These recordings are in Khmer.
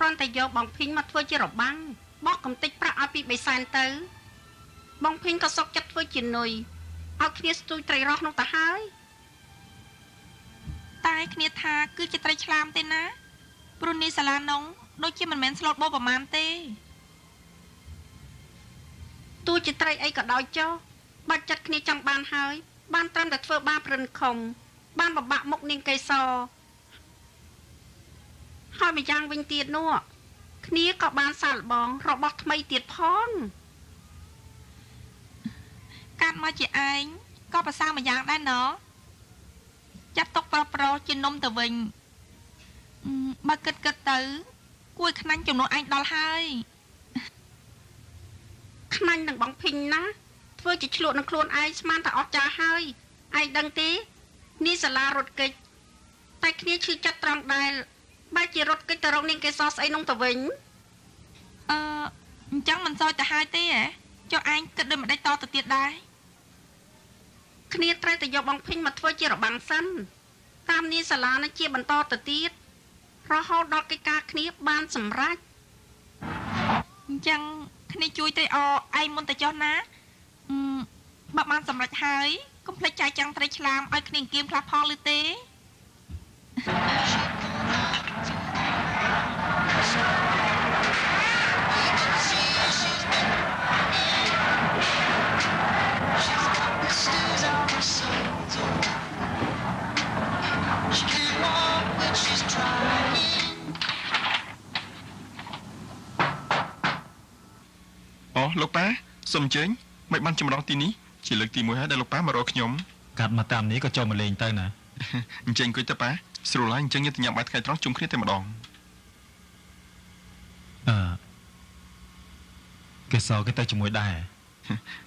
គ្រាន់តែយកបងភីងមកធ្វើជារបាំងបោះកំតិចប្រាក់ឲ្យពី3សែនទៅបងភីងក៏សុកចិត្តធ្វើជានុយឲ្យគ្នាស្ទួយត្រីរស់នោះទៅហើយតែគ្នាថាគឺជាត្រីឆ្លាមទេណាព្រោះនេះសាលានងដូចជាមិនមែនស្លូតបោប្រមាណទេទោះជាត្រីអីក៏ដោយចុះបាច់ចិត្តគ្នាចង់បានហើយបានត្រឹមតែធ្វើបាបរិនខំបានបំបាក់មុខនាងកេសរហើយម្យ៉ាងវិញទៀតនោះគ្នាក៏បានសាកល្បងរបស់ថ្មីទៀតផងកាត់មកជាឯងក៏ប្រសើរម្យ៉ាងដែរណចាត់ទុកប្រុសប្រុសជានំទៅវិញបើគិតគិតទៅគួយខ្នាញ់ចំនួនឯងដល់ហើយខ្នាញ់នឹងបងភីងណាធ្វើជាឆ្លក់នឹងខ្លួនឯងស្មានតែអស់ចាហើយឯងដឹងទេនេះសាលារត់កិច្ចតែគ្នាឈឺចិត្តត្រង់ដែលបែរជារត់កិច្ចទៅរកនាងកេសរស្អីនោះទៅវិញអឺអញ្ចឹងមិនសោយទៅហើយទេហ៎ចុះឯងគិតដូចម្ដេចតទៅទៀតដែរគ្នាត្រូវតែយកបងភីងមកធ្វើជារបាំងសិនតាមនាងសាលានឹងជាបន្តទៅទៀតរហូតដល់កិច្ចការគ្នាបានសម្រេចអញ្ចឹងគ្នាជួយត្រីអឯងមុនទៅចុះណាបើបានសម្រេចហើយកុំភ្លេចចាយចាំងត្រីឆ្លាមឲ្យគ្នាអង្គៀមខ្លះផងឬទេអូលោកប៉ាសូមអញ្ជើញមិនបានចម្រងទីនេះជាលើកទី1ហើយដែលលោកប៉ាមករកខ្ញុំកាត់មកតាមនេះក៏ចូលមកលេងទៅណាអញ្ជើញអង្គុយទៅប៉ាស្រួលហើយអញ្ចឹងយើងទៅញ៉ាំបាយថ្ងៃត្រង់ជុំគ្នាតែម្ដងអឺគេសគេទៅជាមួយដែរ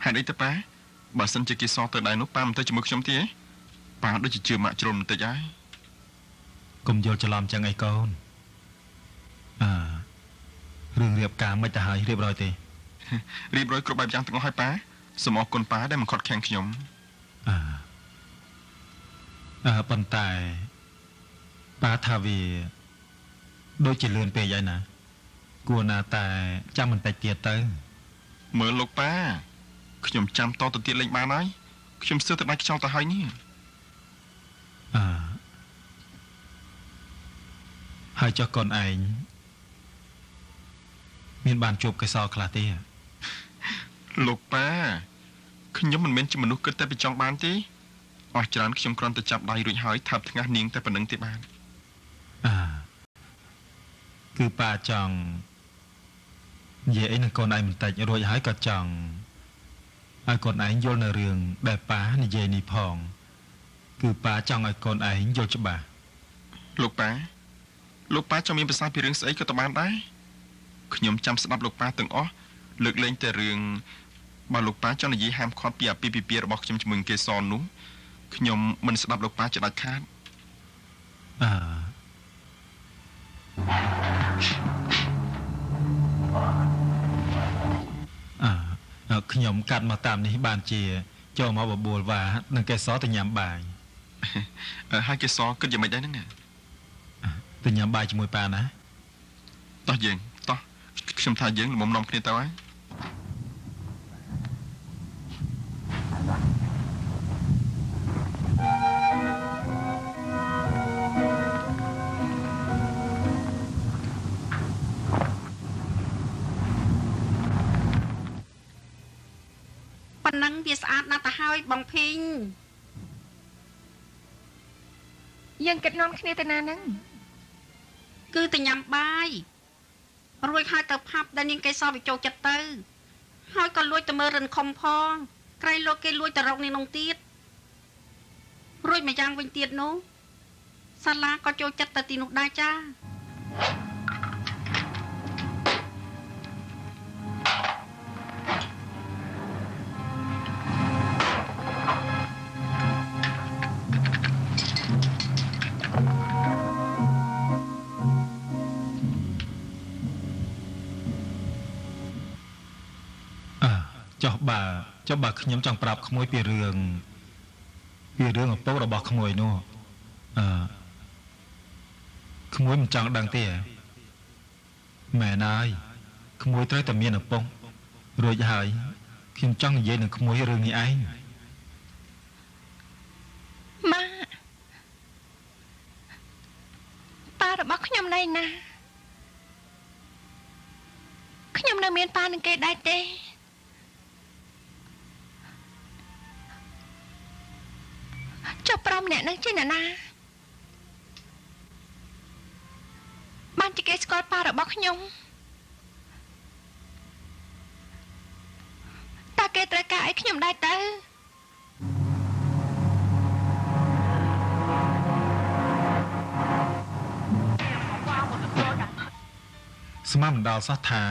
ហេតុអីទៅប៉ាបើសិនជាគេសទៅដែរនោះប៉ាមិនទៅជាមួយខ្ញុំទេប៉ាដូចជាជឿម៉ាក់ជ្រុលបន្តិចហើយកុំយល់ច្រឡំចឹងអីកូនអឺរឿងរៀបការមិនទៅហើយរៀបរយទេរៀបរយគ្រប់បែបយ៉ាងទាំងអស់ហើយប៉ាសូមអរគុណប៉ាដែលមិនខត់ខាំងខ្ញុំអឺប៉ុន្តែប៉ាថាវាដូចជាលឿនពេកហើយណាគួរណាតែចាំបន្តិចទៀតទៅមើលលោកប៉ាខ្ញុំចាំតទៅទៀតលេងបានហើយខ្ញុំស្ទើរតែដាច់ខ្យល់ទៅហើយនេះអឺហើយចុះកូនឯងមានបានជួបកេសរខ្លះទេលោកប៉ាខ្ញុំមិនមែនជាមនុស្សគិតតែពីចង់បានទេអស់ច្រើនខ្ញុំគ្រាន់តែចាប់ដៃរួចហើយថើបថ្ងាសនាងតែប៉ុណ្្នឹងទេបានអើគឺប៉ាចង់និយាយអីនឹងកូនឯងបន្តិចរួចហើយក៏ចង់ឲ្យកូនឯងយល់នៅរឿងដែលប៉ានិយាយនេះផងគឺប៉ាចង់ឲ្យកូនឯងយល់ច្បាស់លោកប៉ាលោកប៉ាចង់មានប្រសាសន៍ពីរឿងស្អីក៏ទៅបានដែរខ្ញុំចាំស្ដាប់លោកប៉ាទាំងអស់លើកលែងតែរឿងបើលោកប៉ាចង់និយាយហាមឃាត់ពីអាពាហ៍ពិពាហ៍របស់ខ្ញុំជាមួយកេសរនោះខ្ញុំមិនស្ដាប់លោកប៉ាជាដាច់ខាតអឺអឺខ្ញុំកាត់មកតាមនេះបានជាចូលមកបបួលវ៉ានិងកេសរទៅញ៉ាំបាយហើយកេសរគិតយ៉ាងម៉េចដែរហ្នឹងទៅញ៉ាំបាយជាមួយប៉ាណាតោះយើងតោះខ្ញុំថាយើងល្មមនាំគ្នាទៅហើយ ប៉ុណ្ណឹងវាស្អាតណាស់ទៅហើយបងភីងយើងគិតនាំគ្នាទៅណាហ្នឹងគឺទៅញ៉ាំបាយរួចហើយទៅផាប់ដែលនាងកេសរវាចូលចិត្តទៅហើយក៏លួចទៅមើលរិនខំផងក្រែងលោកគេលួចទៅរកនាងនោះទៀតរួចម្យ៉ាងវិញទៀតនោះសាលាក៏ចូលចិត្តទៅទីនោះដែរចា ចុះបើខ្ញុំចង់ប្រាប់ក្មួយពីរឿងឪពុករបស់ក្មួយនោះអឺក្មួយមិនចង់ដឹងទេ មែនហើយក្មួយត្រូវតែមានឪពុករួចហើយខ្ញុំចង់និយាយនឹងក្មួយរឿងនេះឯងម៉ាប៉ារបស់ខ្ញុំណៃណាខ្ញុំនៅមានប៉ានឹងគេដែរទេចុះប្រុសម្នាក់នឹងជាអ្នកណាបានជាគេស្គាល់ប៉ារបស់ខ្ញុំតើគេត្រូវការអីខ្ញុំដែរទៅស្មានមិនដល់សោះថា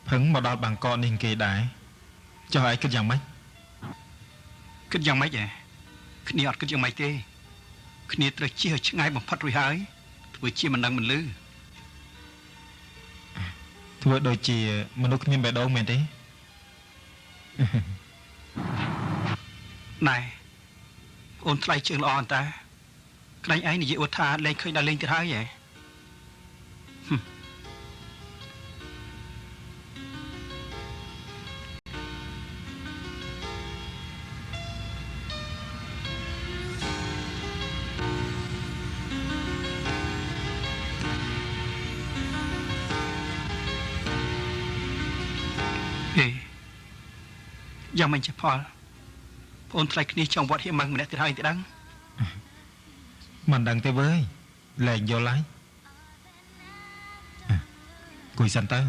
ភឹងមកដល់បាងកកនេះគេដែរចុះឯងគិតយ៉ាងម៉េចគិតយ៉ាងម៉េចហ៎គ្នាអត់គិតយ៉ាងម៉េចទេគ្នាត្រូវជិះឲ្យឆ្ងាយបំផុតរួចហើយធ្វើជាមិនដឹងមិនលឺធ្វើដូចជាមនុស្សគ្មានបេះដូងមែនទេណែអូនថ្លៃជើងល្អអន្តាខ្លាញ់ឯងនិយាយអួតថាលែងឃើញដល់លេងទៀតហើយហ៎យ៉ាងមិនចេះផលបងថ្លៃគ្នាចង់វត្តហៀម៉ឹងម្នាក់ទៀតហើយទេដឹងមិនដឹងទេវើយលែងយល់ហើយគួយសិនទៅ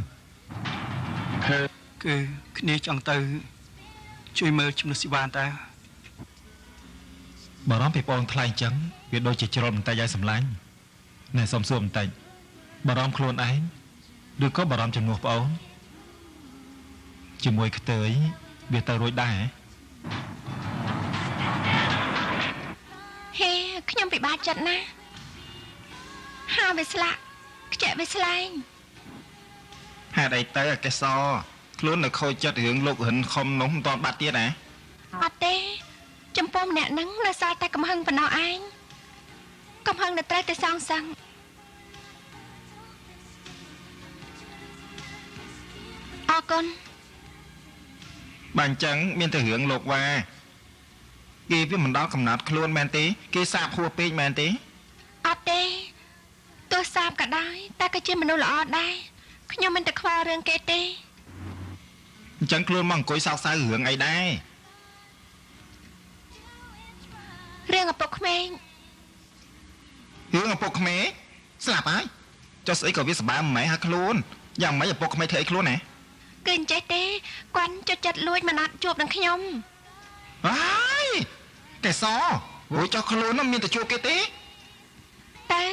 គឺគ្នាចង់ទៅជួយមើលជំនួសស៊ីវ៉ានតាបារម្ភពីបងថ្លៃអញ្ចឹងវាដូចជាជ្រុលបន្តិចឲ្យសម្លាញ់ណែសុំសួរបន្តិចបារម្ភខ្លួនឯងឬក៏បារម្ភជំនួសប្អូនជាមួយខ្ទើយវាទៅរួចដែរហេខ្ញុំពិបាកចិត្តណាស់ហាវាស្លាក់ខ្ជាក់វាស្លែងហេតុអីទៅអកេសរខ្លួននៅខូចចិត្តរឿងលោករិនខំនោះមិនតាន់បាត់ទៀតណាអត់ទេចំពោះម្នាក់ហ្នឹងនៅសល់តែកំហឹងប៉ុណ្ណោះឯងកំហឹងនៅត្រូវតែសងសឹងអរគុណបាទអញ្ចឹងមានតែរឿងលោកវ៉ាគេវាមិនដល់កំណត់ខ្លួនមែនទេគេសាបហួសពេកមែនទេអត់ទេទោះសាបក៏ដោយតែក៏ជាមនុស្សល្អដែរខ្ញុំមិនទៅខ្វល់រឿងគេទេអញ្ចឹងខ្លួនមកអង្គុយសោកសៅរឿងអីដែររឿងឪពុកក្មេងរឿងឪពុកក្មេងស្លាប់ហើយចុះស្អីក៏វាសម្បើមម៉ែហាខ្លួនយ៉ាងម៉េចឪពុកក្មេងធ្វើអីខ្លួនណាគឺអញ្ចេះទេគាត់ចុចចិត្តលួចមិនអត់ជួបនឹងខ្ញុំហើយកេសររួចចុះខ្លួននោះមានតែជួបគេទេតើ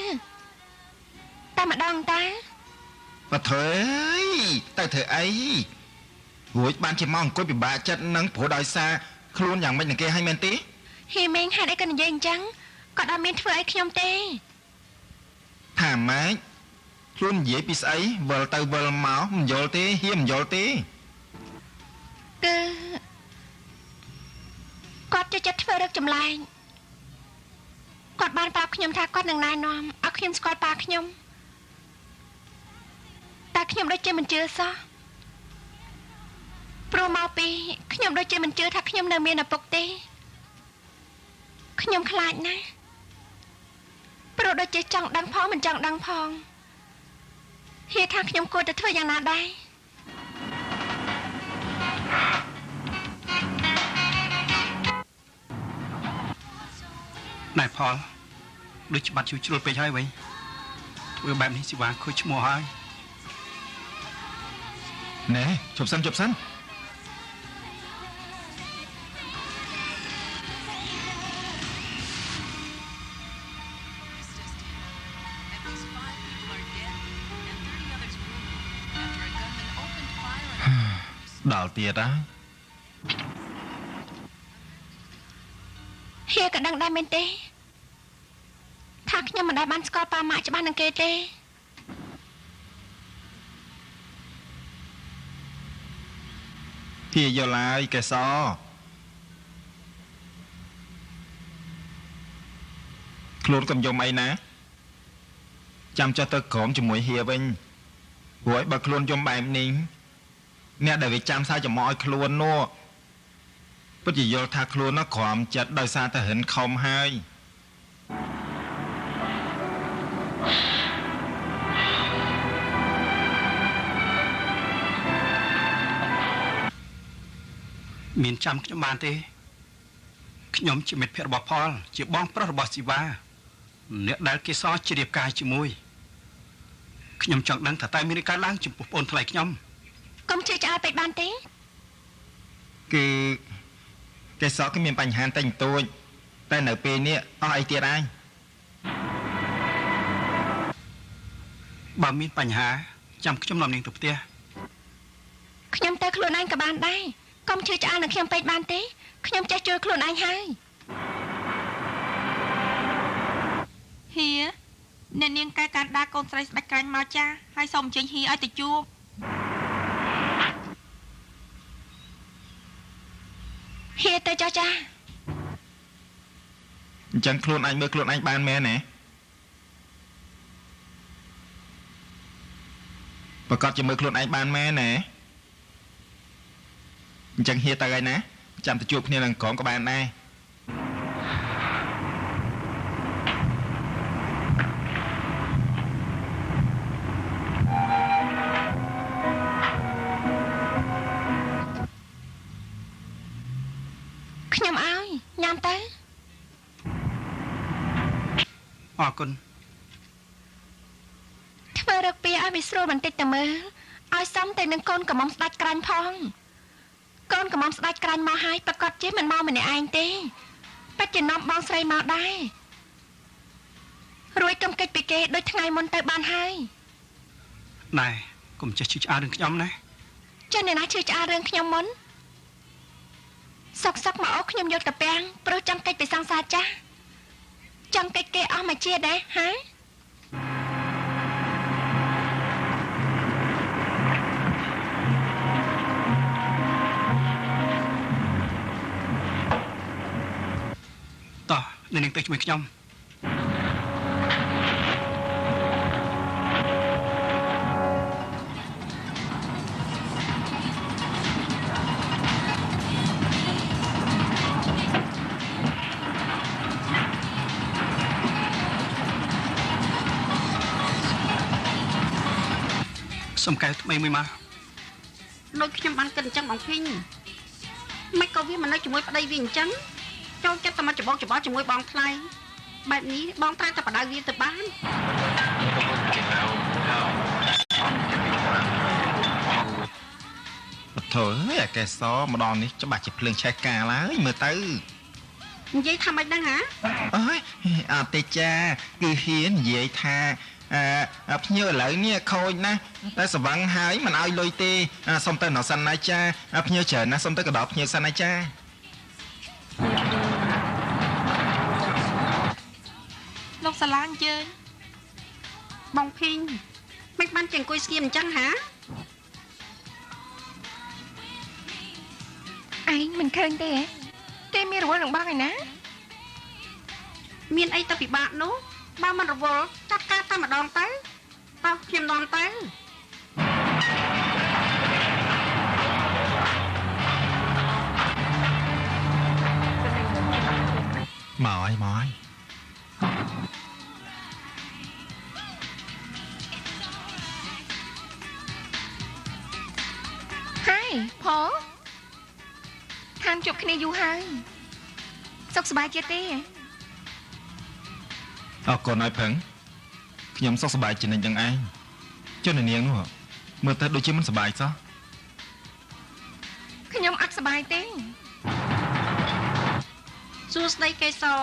តែម្ដងតាបើធ្វើទៅធ្វើអីរួចបានជាមកអង្គុយពិបាកចិត្តនឹងព្រោះដោយសារខ្លួនយ៉ាងម៉េចនឹងគេឲ្យមែនទេហ៊ីមេងហេតុអីក៏និយាយអញ្ចឹងគាត់អត់មានធ្វើអីខ្ញុំទេថាម៉េចខ្លួននិយាយពីស្អីវិលទៅវិលមកមិនយល់ទេហ៊ានមិនយល់ទេគឺគាត់ចេះចិត្តធ្វើរឹកចម្លែងគាត់បានប្រាប់ខ្ញុំថាគាត់នឹងណែនាំឲ្យខ្ញុំស្គាល់ប៉ាខ្ញុំតែខ្ញុំដូចជាមិនជឿសោះព្រោះមកពីខ្ញុំដូចជាមិនជឿថាខ្ញុំនៅមានឪពុកទេខ្ញុំខ្លាចណាស់ព្រោះដូចជាចង់ដឹងផងមិនចង់ដឹងផងហៀថាខ្ញុំគួរតែធ្វើយ៉ាងណាដែរណែផលដូចច្បាត់ជួជ្រុលពេកហើយវិញធ្វើបែបនេះស៊ីវ៉ាខូចឈ្មោះហើយណែជប់សិនជប់សិនដល់ទៀតហ៎ហៀក៏ដឹងដែរមែនទេថាខ្ញុំមិនដែលបានស្គាល់ប៉ាម៉ាក់ច្បាស់នឹងគេទេហៀយល់ហើយកេសរ ខ្លួនកុំយំអីណាចាំចុះទៅក្រមជាមួយហៀវិញ ព្រោះឲ្យបើខ្លួនយំបែបនេះអ្នកដែលវាចាំសើចំមកឲ្យខ្លួននោះពិតជាយល់ថាខ្លួននោះក្រំចិត្តដោយសារតែរិនខំហើយមានចាំខ្ញុំបានទេខ្ញុំជាមិត្តភក្តិរបស់ផលជាបងប្រុសរបស់ស៊ីវ៉ាអ្នកដែលគេសជ្រាបកាយជាមួយខ្ញុំចង់ដឹងថាតើមានការឡើងចំពោះប្អូនថ្លៃខ្ញុំកុំជឿឆ្អើពេកបានទេគឺគេសគឺមានបញ្ហាតែងតួចតែនៅពេលនេះអស់អីទៀតហើយបើមានបញ្ហាចាំខ្ញុំនាំនាងទៅផ្ទះខ្ញុំទៅខ្លួនឯងក៏បានដែរកុំជឿឆ្អើនឹងខ្ញុំពេកបានទេខ្ញុំចេះជួយខ្លួនឯងហើយហៀអ្នកនាងកែកាន់ដាកូនស្រីស្ដេចក្រាញ់មកចាហើយសូមអញ្ជើញហៀឲ្យទៅជួបហៀទៅចុះចាអញ្ចឹងខ្លួនឯងមើលខ្លួនឯងបានមែនទេប្រកាសជាមើលខ្លួនឯងបានមែនទេអញ្ចឹងហៀទៅហើយណាចាំទៅជួបគ្នានឹងក្រុមក៏បានដែរខ្ញុំឲ្យញ៉ាំទៅអរគុណធ្វើរកពីឲ្យវាស្រួលបន្តិចទៅមើលឲ្យសមទៅនឹងកូនកំមុំស្ដេចក្រាញ់ផងកូនកំមុំស្ដេចក្រាញ់មកហើយប្រកាសជាមិនមកម្នាក់ឯងទេពិតជានាំបងស្រីមកដែររួចកុំកិច្ចពីគេដូចថ្ងៃមុនទៅបានហើយណែកុំចេះឈឺឆ្អាលរឿងខ្ញុំណាចេះអ្នកណាឈឺឆ្អាលរឿងខ្ញុំមុនសុកសុកមកអូខ្ញុំយកតាពាំងព្រោះចង់កិច្ចពីសង្សារចាស់ចង់កិច្ចគេអស់មួយជាតិដែរហាតោះអ្នកនាងទៅជាមួយខ្ញុំសុំកែវថ្មីមួយមកដូចខ្ញុំបានគិតអញ្ចឹងបងភីងមិនក៏វាមិននៅជាមួយប្តីវាអញ្ចឹងចូលចិត្តតែមកច្បោកច្បល់ជាមួយបងថ្លៃបែបនេះបងត្រូវតែបដៅវាទៅបានអត់ធ្វើអើយអាកេសម្ដងនេះច្បាស់ជាភ្លើងឆេះកាលហើយមើលទៅនិយាយថាម៉េចដឹងហ៎អើយអត់ទេចាគឺហ៊ាននិយាយថាភ្ញៀវឥឡូវនេះខូចណាស់តែស្វឹងហើយមិនឲ្យលុយទេសុំទៅណោះសិនណាចាភ្ញៀវច្រើនណាស់សុំទៅកដោភ្ញៀវសិនណាចាលោកសាឡាអញ្ជើញបងភីងមិនបានជាអង្គុយស្ងៀមអញ្ចឹងហាឯងមិនឃើញទេគេមានរវល់នឹងបងឯណាមានអីទៅពិបាកនោះបើមិនរវល់ចាត់ការតែម្ដងទៅតោះខ្ញុំនាំទៅមកហើយមកហើយហើយផលខានជួបគ្នាយូរហើយសុខសប្បាយជាទេអរគុណហើយផឹងខ្ញុំសុខសប្បាយជានិច្ចយ៉ាងឯងចុះអ្នកនាងនោះមើលទៅដូចជាមិនសប្បាយសោះខ្ញុំអត់សប្បាយទេសួស្តីកេសរ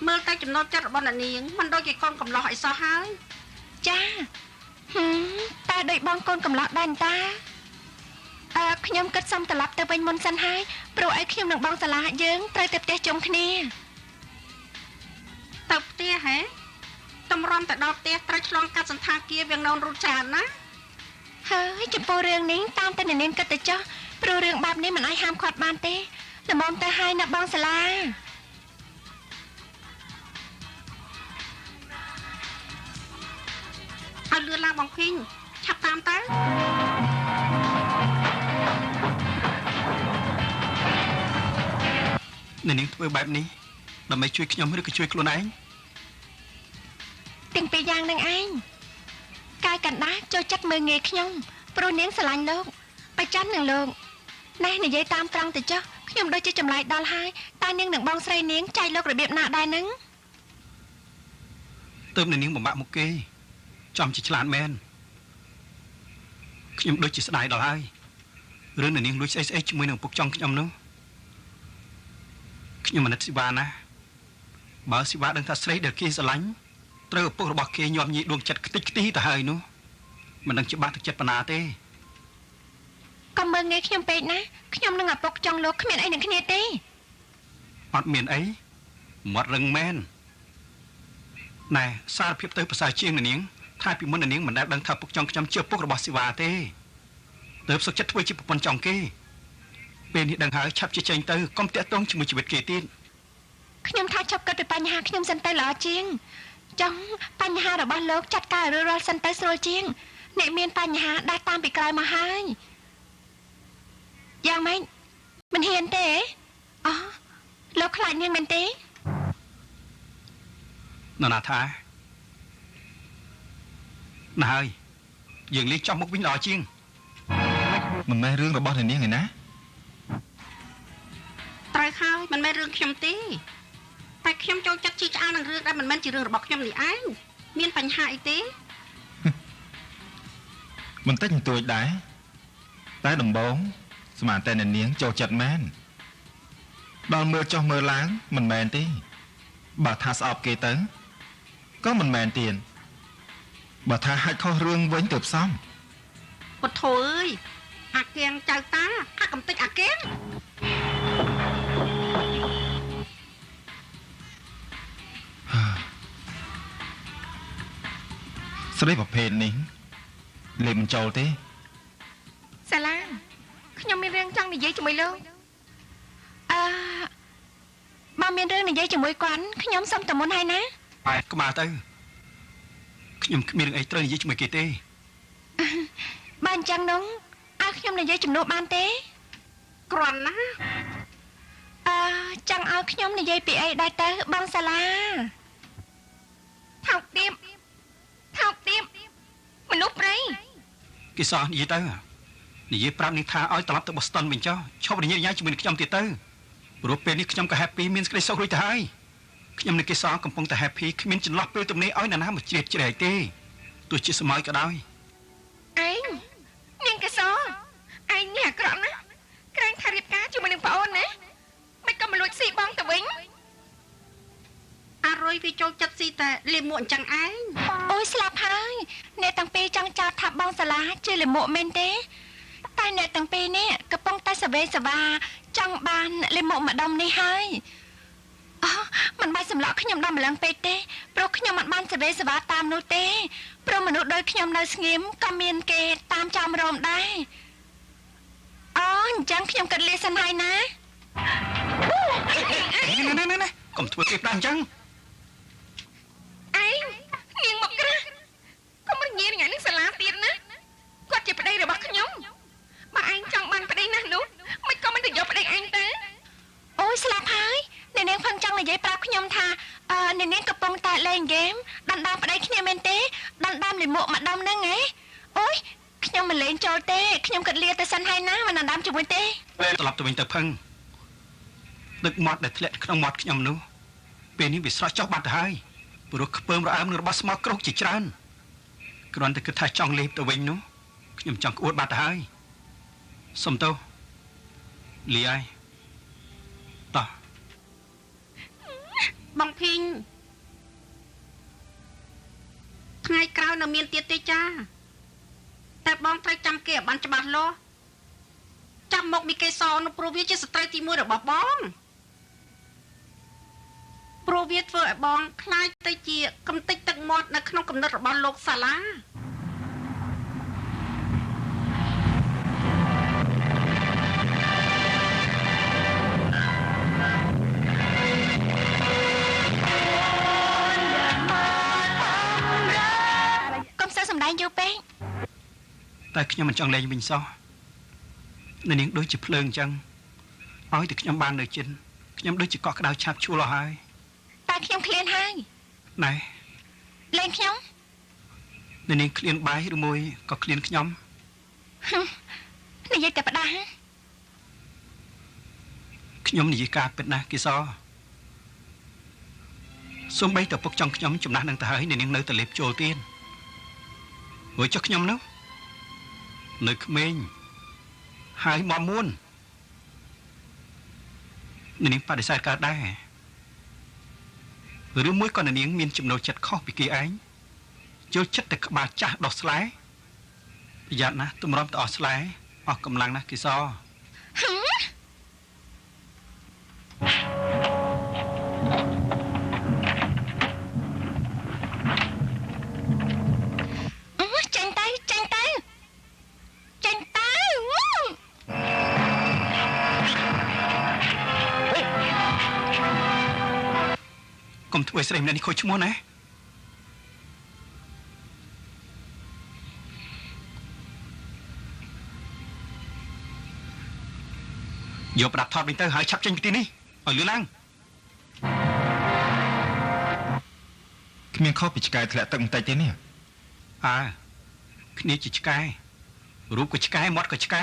មើលតែចំណូលចិត្តរបស់អ្នកនាងមិនដូចជាកូនកំឡោះអីសោះហើយចាតែដូចបងកូនកំឡោះដែរតាខ្ញុំគិតសុំត្រឡប់ទៅវិញមុនសិនហើយព្រោះអីខ្ញុំនឹងបងសាលាយើងត្រូវទៅផ្ទះជុំគ្នាទៅផ្ទះហ៎តម្រាំទៅដល់ផ្ទះត្រូវឆ្លងកាត់សន្តាគារវាងននរូតច្រើនណាហើយចំពោះរឿងនេះតាមតែអ្នកនាងគិតទៅចុះព្រោះរឿងបែបនេះមិនអាចហាមឃាត់បានទេល្មមទៅហើយណាបងសាលាឲ្យលឿនឡើងបងភីងឆាប់តាម អ្នកនាងធ្វើបែបនេះដើម្បីជួយខ្ញុំឬក៏ជួយខ្លួនឯងទាំងពីរយ៉ាងនឹងឯងកាយកណ្ដាលចូលចិត្តមើលងាយខ្ញុំព្រោះនាងស្រឡាញ់លោកប្រច័ននឹងលោកណែនិយាយតាមត្រង់ទៅចុះខ្ញុំដូចជាចម្លែកដល់ហើយតើនាងនឹងបងស្រីនាងចែកលោករបៀបណាដែរនឹងទើបនាងបំបាក់មុខគេចំជាឆ្លាតមែនខ្ញុំដូចជាស្ដាយដល់ហើយរឿងនាងលួចស្អីស្អីជាមួយនឹងឪពុកចុងខ្ញុំនោះខ្ញុំអាណិតស៊ីវ៉ាណាបើស៊ីវ៉ាដឹងថាស្រីដែលគេស្រឡាញ់ត្រូវឪពុករបស់គេញាប់ញីដួងចិត្តខ្ទេចខ្ទីទៅហើយនោះមិនដឹងច្បាស់ទឹកចិត្តប៉ុណ្ណាទេកុំមើលងាយខ្ញុំពេកណាខ្ញុំនឹងឪពុកចុងលោកគ្មានអីនឹងគ្នាទេអត់មានអីមាត់រឹងមែនណែសារភាពទៅប្រសើរជាងនាងថាពីមុននាងមិនដែលដឹងថាពុកចុងខ្ញុំជាឪពុករបស់ស៊ីវ៉ាទេទើបសុខចិត្តធ្វើជាប្រពន្ធចុងគេពេលនេះដឹងហើយឆាប់ជាចេញទៅកុំតាក់ទងជាមួយជីវិតគេទៀតខ្ញុំថាឈប់គិតពីបញ្ហាខ្ញុំសិនទៅល្អជាងចង់បញ្ហារបស់លោកចាត់ការរួចរាល់សិនទៅស្រួលជាងអ្នកមានបញ្ហាដាស់តាមពីក្រោយមកហើយយ៉ាងម៉េចមិនហ៊ានទេអូលោកខ្លាចនាងមែនទេនរណាថាណាហើយយើងលេងចំមុខវិញល្អជាងមិនមែនរឿងរបស់នាងឯណាត្រូវហើយមិនមែនរឿងខ្ញុំទេតែខ្ញុំចូលចិត្តជីឆ្អើនឹងរឿងដែលមិនមែនជារឿងរបស់ខ្ញុំនេះឯងមានបញ្ហាអីទេបន្តិចបន្តួចដែរតែដំបងស្មានតែនាងចូលចិត្តមែនដល់មើលចុះមើលឡើងមិនមែនទេបើថាស្អប់គេទៅក៏មិនមែនទៀតបើថាហាច់ខុសរឿងវិញទៅផ្សំពុទ្ធអើយអាគៀងចៅតាអាកំតិចអាគៀងស្រីប្រភេទនេះលេបមិនចូលទេសាឡាខ្ញុំមានរឿងចង់និយាយជាមួយលោកអឺបើមានរឿងនិយាយជាមួយគាត់ខ្ញុំសុំតែមុនហើយណាក្បាលទៅខ្ញុំគ្មានរឿងអីត្រូវនិយាយជាមួយគេទេបើអញ្ចឹងនោះឲ្យខ្ញុំនិយាយជំនួសបានទេគ្រាន់ណាអឺចង់ឲ្យខ្ញុំនិយាយពីអីដែរទៅបងសាឡាថោកទាបថោកទាបមនុស្សព្រៃគេសោះនិយាយទៅនិយាយប្រាប់នាងថាឲ្យត្រឡប់ទៅបូស្តុនវិញចុះឈប់រញ៉េរញ៉ៃជាមួយនឹងខ្ញុំទៀតទៅព្រោះពេលនេះខ្ញុំក៏ happy មានសេចក្តីសុខរួចទៅហើយខ្ញុំនឹងគេសោះកំពុងតែ happy គ្មានចន្លោះពេលទំនេរឲ្យនរណាមកជ្រៀតជ្រែកទេទោះជាសម័យក៏ដោយឯងនាងគេសោះឯងនេះអាក្រក់ណាស់ក្រែងថារៀបការជាមួយនឹងប្អូនណាមិនក៏មកលួចស៊ីបងទៅវិញអារុយវាចូលចិត្តស៊ីតែលាមកអញ្ចឹងឯងអូយស្លាប់ហើយអ្នកទាំងពីរចង់ចោទថាបងសាឡាជាលាមកមែនទេតែអ្នកទាំងពីរនេះកំពុងតែសវេសវាចង់បានលាមកម្ដុំនេះហើយអូមិនបាច់សម្លក់ខ្ញុំដល់ម្លឹងពេកទេព្រោះខ្ញុំមិនបានសវេសវាតាមនោះទេព្រោះមនុស្សដូចខ្ញុំនៅស្ងៀមក៏មានគេតាមចំរោមដែរអូអញ្ចឹងខ្ញុំគិតលាសិនហើយណាណែកុំធ្វើគេផ្ដាស់អញ្ចឹងឯងនាងមកក្រាស់កុំរញ៉េរញ៉ៃនឹងសាឡាទៀតណាគាត់ជាប្តីរបស់ខ្ញុំបើឯងចង់បានប្តីណាស់នោះមិនក៏មិនទៅយកប្តីឯងទៅអូយស្លាប់ហើយអ្នកនាងផឹងចង់និយាយប្រាប់ខ្ញុំថាអ្នកនាងកំពុងតែលេងហ្គេមដណ្ដើមប្តីគ្នាមែនទេដណ្ដើមលាមកម្ដុំហ្នឹងហ៎អូយខ្ញុំមិនលេងចូលទេខ្ញុំគិតលាទៅសិនហើយណាមិនដណ្ដើមជាមួយទេត្រឡប់ទៅវិញទៅផឹងទឹកមាត់ដែលធ្លាក់ក្នុងមាត់ខ្ញុំនោះពេលនេះវាស្រស់ចុះបាត់ទៅហើយព្រោះខ្ពើមរអើមនឹងរបស់ស្មោកគ្រោកជាច្រើនគ្រាន់តែគិតថាចង់លេបទៅវិញនោះខ្ញុំចង់ក្អួតបាត់ទៅហើយសុំទោសលីហើយតោះបងភីងថ្ងៃក្រោយនៅមានទៀតទេចាតែបងត្រូវចាំគេឲ្យបានច្បាស់លាស់ចាំមកមីកេសនោះព្រោះវាជាសត្រូវទី1របស់បងព្រោះវាធ្វើឲ្យបងខ្លាចទៅជាកំតិចទឹកមាត់នៅក្នុងគំនិតរបស់លោកសាឡាកុំសើសំដែងយូរពេកតែខ្ញុំមិនចង់លេងវិញសោះនាងដូចជាភ្លើងអញ្ចឹងឲ្យតែខ្ញុំបាននៅជិន ខ្ញុំដូចជាកក់ក្ដៅឆាប់ជួលអស់ហើយតែខ្ញុំឃ្លានហើយណែលេងខ្ញុំនៅនាងឃ្លានបាយឬមួយក៏ឃ្លានខ្ញុំនិយាយតែផ្ដាស់ខ្ញុំនិយាយការពិតណាស់គីសសូម្បីតែពុកចង់ខ្ញុំចំណាស់នឹងទៅហើយនាងនៅតែលេបចូលទៀតរួចចុះខ្ញុំនោះនៅក្មេងហើយមកមួននាងបដិសេធកើតដែរឬមួយក៏នាងមានចំណូលចិត្តខុសពីគេឯងចូលចិត្តតែក្បាលចាស់ដោះស្លែប្រយ័ត្នណាទម្រាំទៅអស់ស្លែអស់កម្លាំងណាស់គីសចេញទៅចេញទៅចេញទៅកុំធ្វើឲ្យស្រីម្នាក់នេះខូចឈ្មោះណាយកប្រដាប់ថតវិញទៅហើយឆាប់ចេញពីទីនេះឲ្យលឿនឡើងគ្មានខុសពីឆ្កែធ្លាក់ទឹកបន្តិចទេនេះអើគ្នាជាឆ្កែរូបក៏ឆ្កែមាត់ក៏ឆ្កែ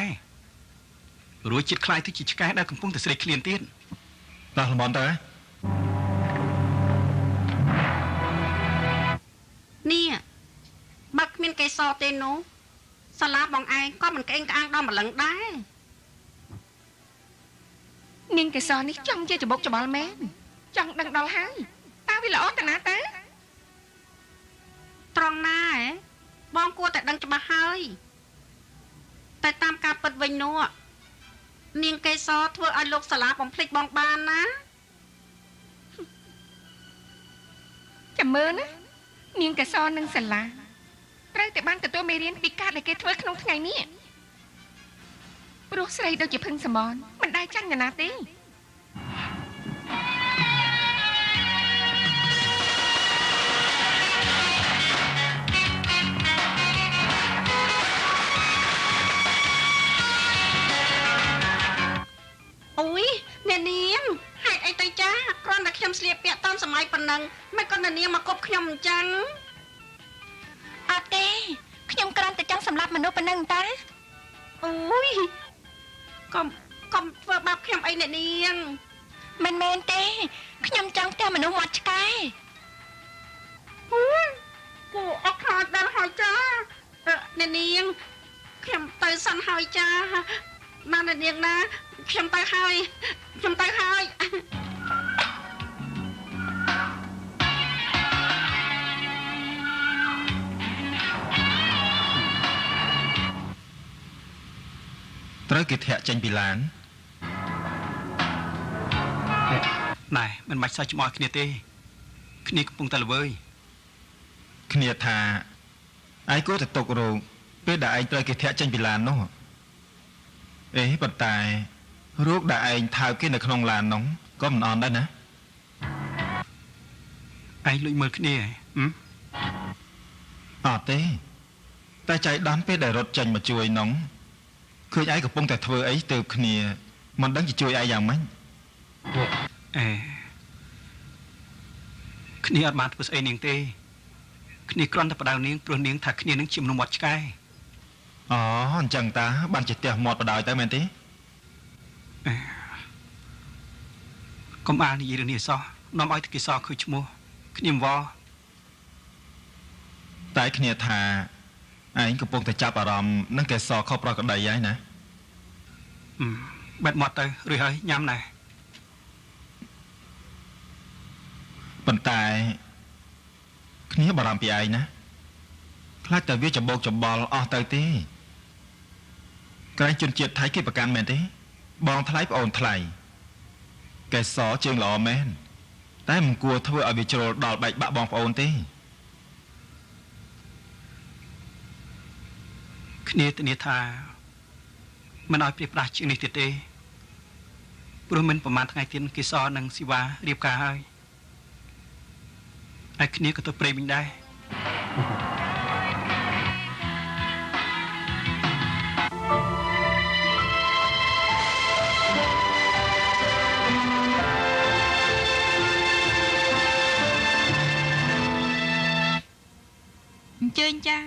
រួចជាតិខ្លាយទៅជាឆ្កែដែលកំពុងតែស្រេកឃ្លានទៀតតោះល្មមទៅនេះបើគ្មានកេសរទេនោះសាលាបងឯងក៏មិនក្អេងក្អាងដល់ម្លឹងដែរនាងកេសរនេះចង់ជាច្បុកច្បល់មែនចង់ដឹងដល់ហើយតើវាល្អតាណាតើត្រង់ណាហ៎បងគួរតែដឹងច្បាស់ហើយតែតាមការពិតវិញនោះនាងកេសរធ្វើឲ្យលោកសាលាបំភ្លេចបងបានណាចាំមើលណានាងកេសរនិងសាលាត្រូវតែបានទទួលមេរៀនពីការដែលគេធ្វើក្នុងថ្ងៃនេះព្រោះស្រីដូចជាភឹងសមនមិនដែលចាញ់នរណាទេអូយអ្នកនាងហេតុអីទៅចាគ្រាន់តែខ្ញុំស្លៀកពាក់តាមសម័យប៉ុណ្ណឹងមិនក៏អ្នកនាងមកគប់ខ្ញុំអញ្ចឹងអត់ទេខ្ញុំគ្រាន់តែចង់សម្លាប់មនុស្សប៉ុណ្ណឹងតាអូយកុំធ្វើបាបខ្ញុំអីអ្នកនាងមិនមែនទេខ្ញុំចង់ផ្ទះមនុស្សមាត់ឆ្កែអូយគូអត់ខ្លាចដល់ហើយចាអ្នកនាងខ្ញុំទៅសិនហើយចាណាអ្នកនាងណាខ្ញុំទៅហើយខ្ញុំទៅហើយត្រូវគេធាក់ចេញពីឡានណែមិនបាច់សើចច្បល់គ្នាទេគ្នាកំពុងតែល្វើយគ្នាថាឯងគួរតែຕົករោងពេលដែលឯងត្រូវគេធាក់ចេញពីឡាននោះអេប៉ុន្តែរូបដែលឯងថើបគេនៅក្នុងឡាននោះក៏មិនអន់ដែរណាឯងលួចមើលគ្នាហ៎អត់ទេតែចៃដន្យពេលដែលរត់ចេញមកជួយនោះឃើញឯងកំពុងតែធ្វើអីទៅគ្នាមិនដឹងជាជួយឯងយ៉ាងម៉េចអេគ្នាអត់បានធ្វើស្អីនាងទេគ្នាគ្រាន់តែបដៅនាងព្រោះនាងថាគ្នានឹងជាមនុស្សមាត់ឆ្កែអូអញ្ចឹងតាបានជាផ្ទះមាត់បដៅទៅមែនទេកុំអាលនិយាយរឿងនេះសោះនាំឲ្យគេសឃើញឈ្មោះគ្នាវតែគ្នាថាឯងកំពុងតែចាប់អារម្មណ៍នឹងកេសរខុសប្រក្រតីហើយណាបែបមាត់ទៅរួចហើយញ៉ាំណែប៉ុន្តែគ្នាបារម្ភពីឯងណាខ្លាចតែវាច្បោកច្បល់អស់ទៅទេក្រែងជនជាតិថៃគេប្រកាន់មែនទេបងថ្លៃប្អូនថ្លៃកេសរជើងល្អមែនតែមិនគួរធ្វើឲ្យវាជ្រុលដល់បែកបាក់បងប្អូនទេគ្នាធានាថាមិនឲ្យព្រាបប្រាស់ជាងនេះទៀតទេព្រោះមិនប្រហែលថ្ងៃទៀតគេសនិងស៊ីវ៉ារៀបការហើយឯគ្នាក៏ទៅព្រៃវិញដែរ ញចា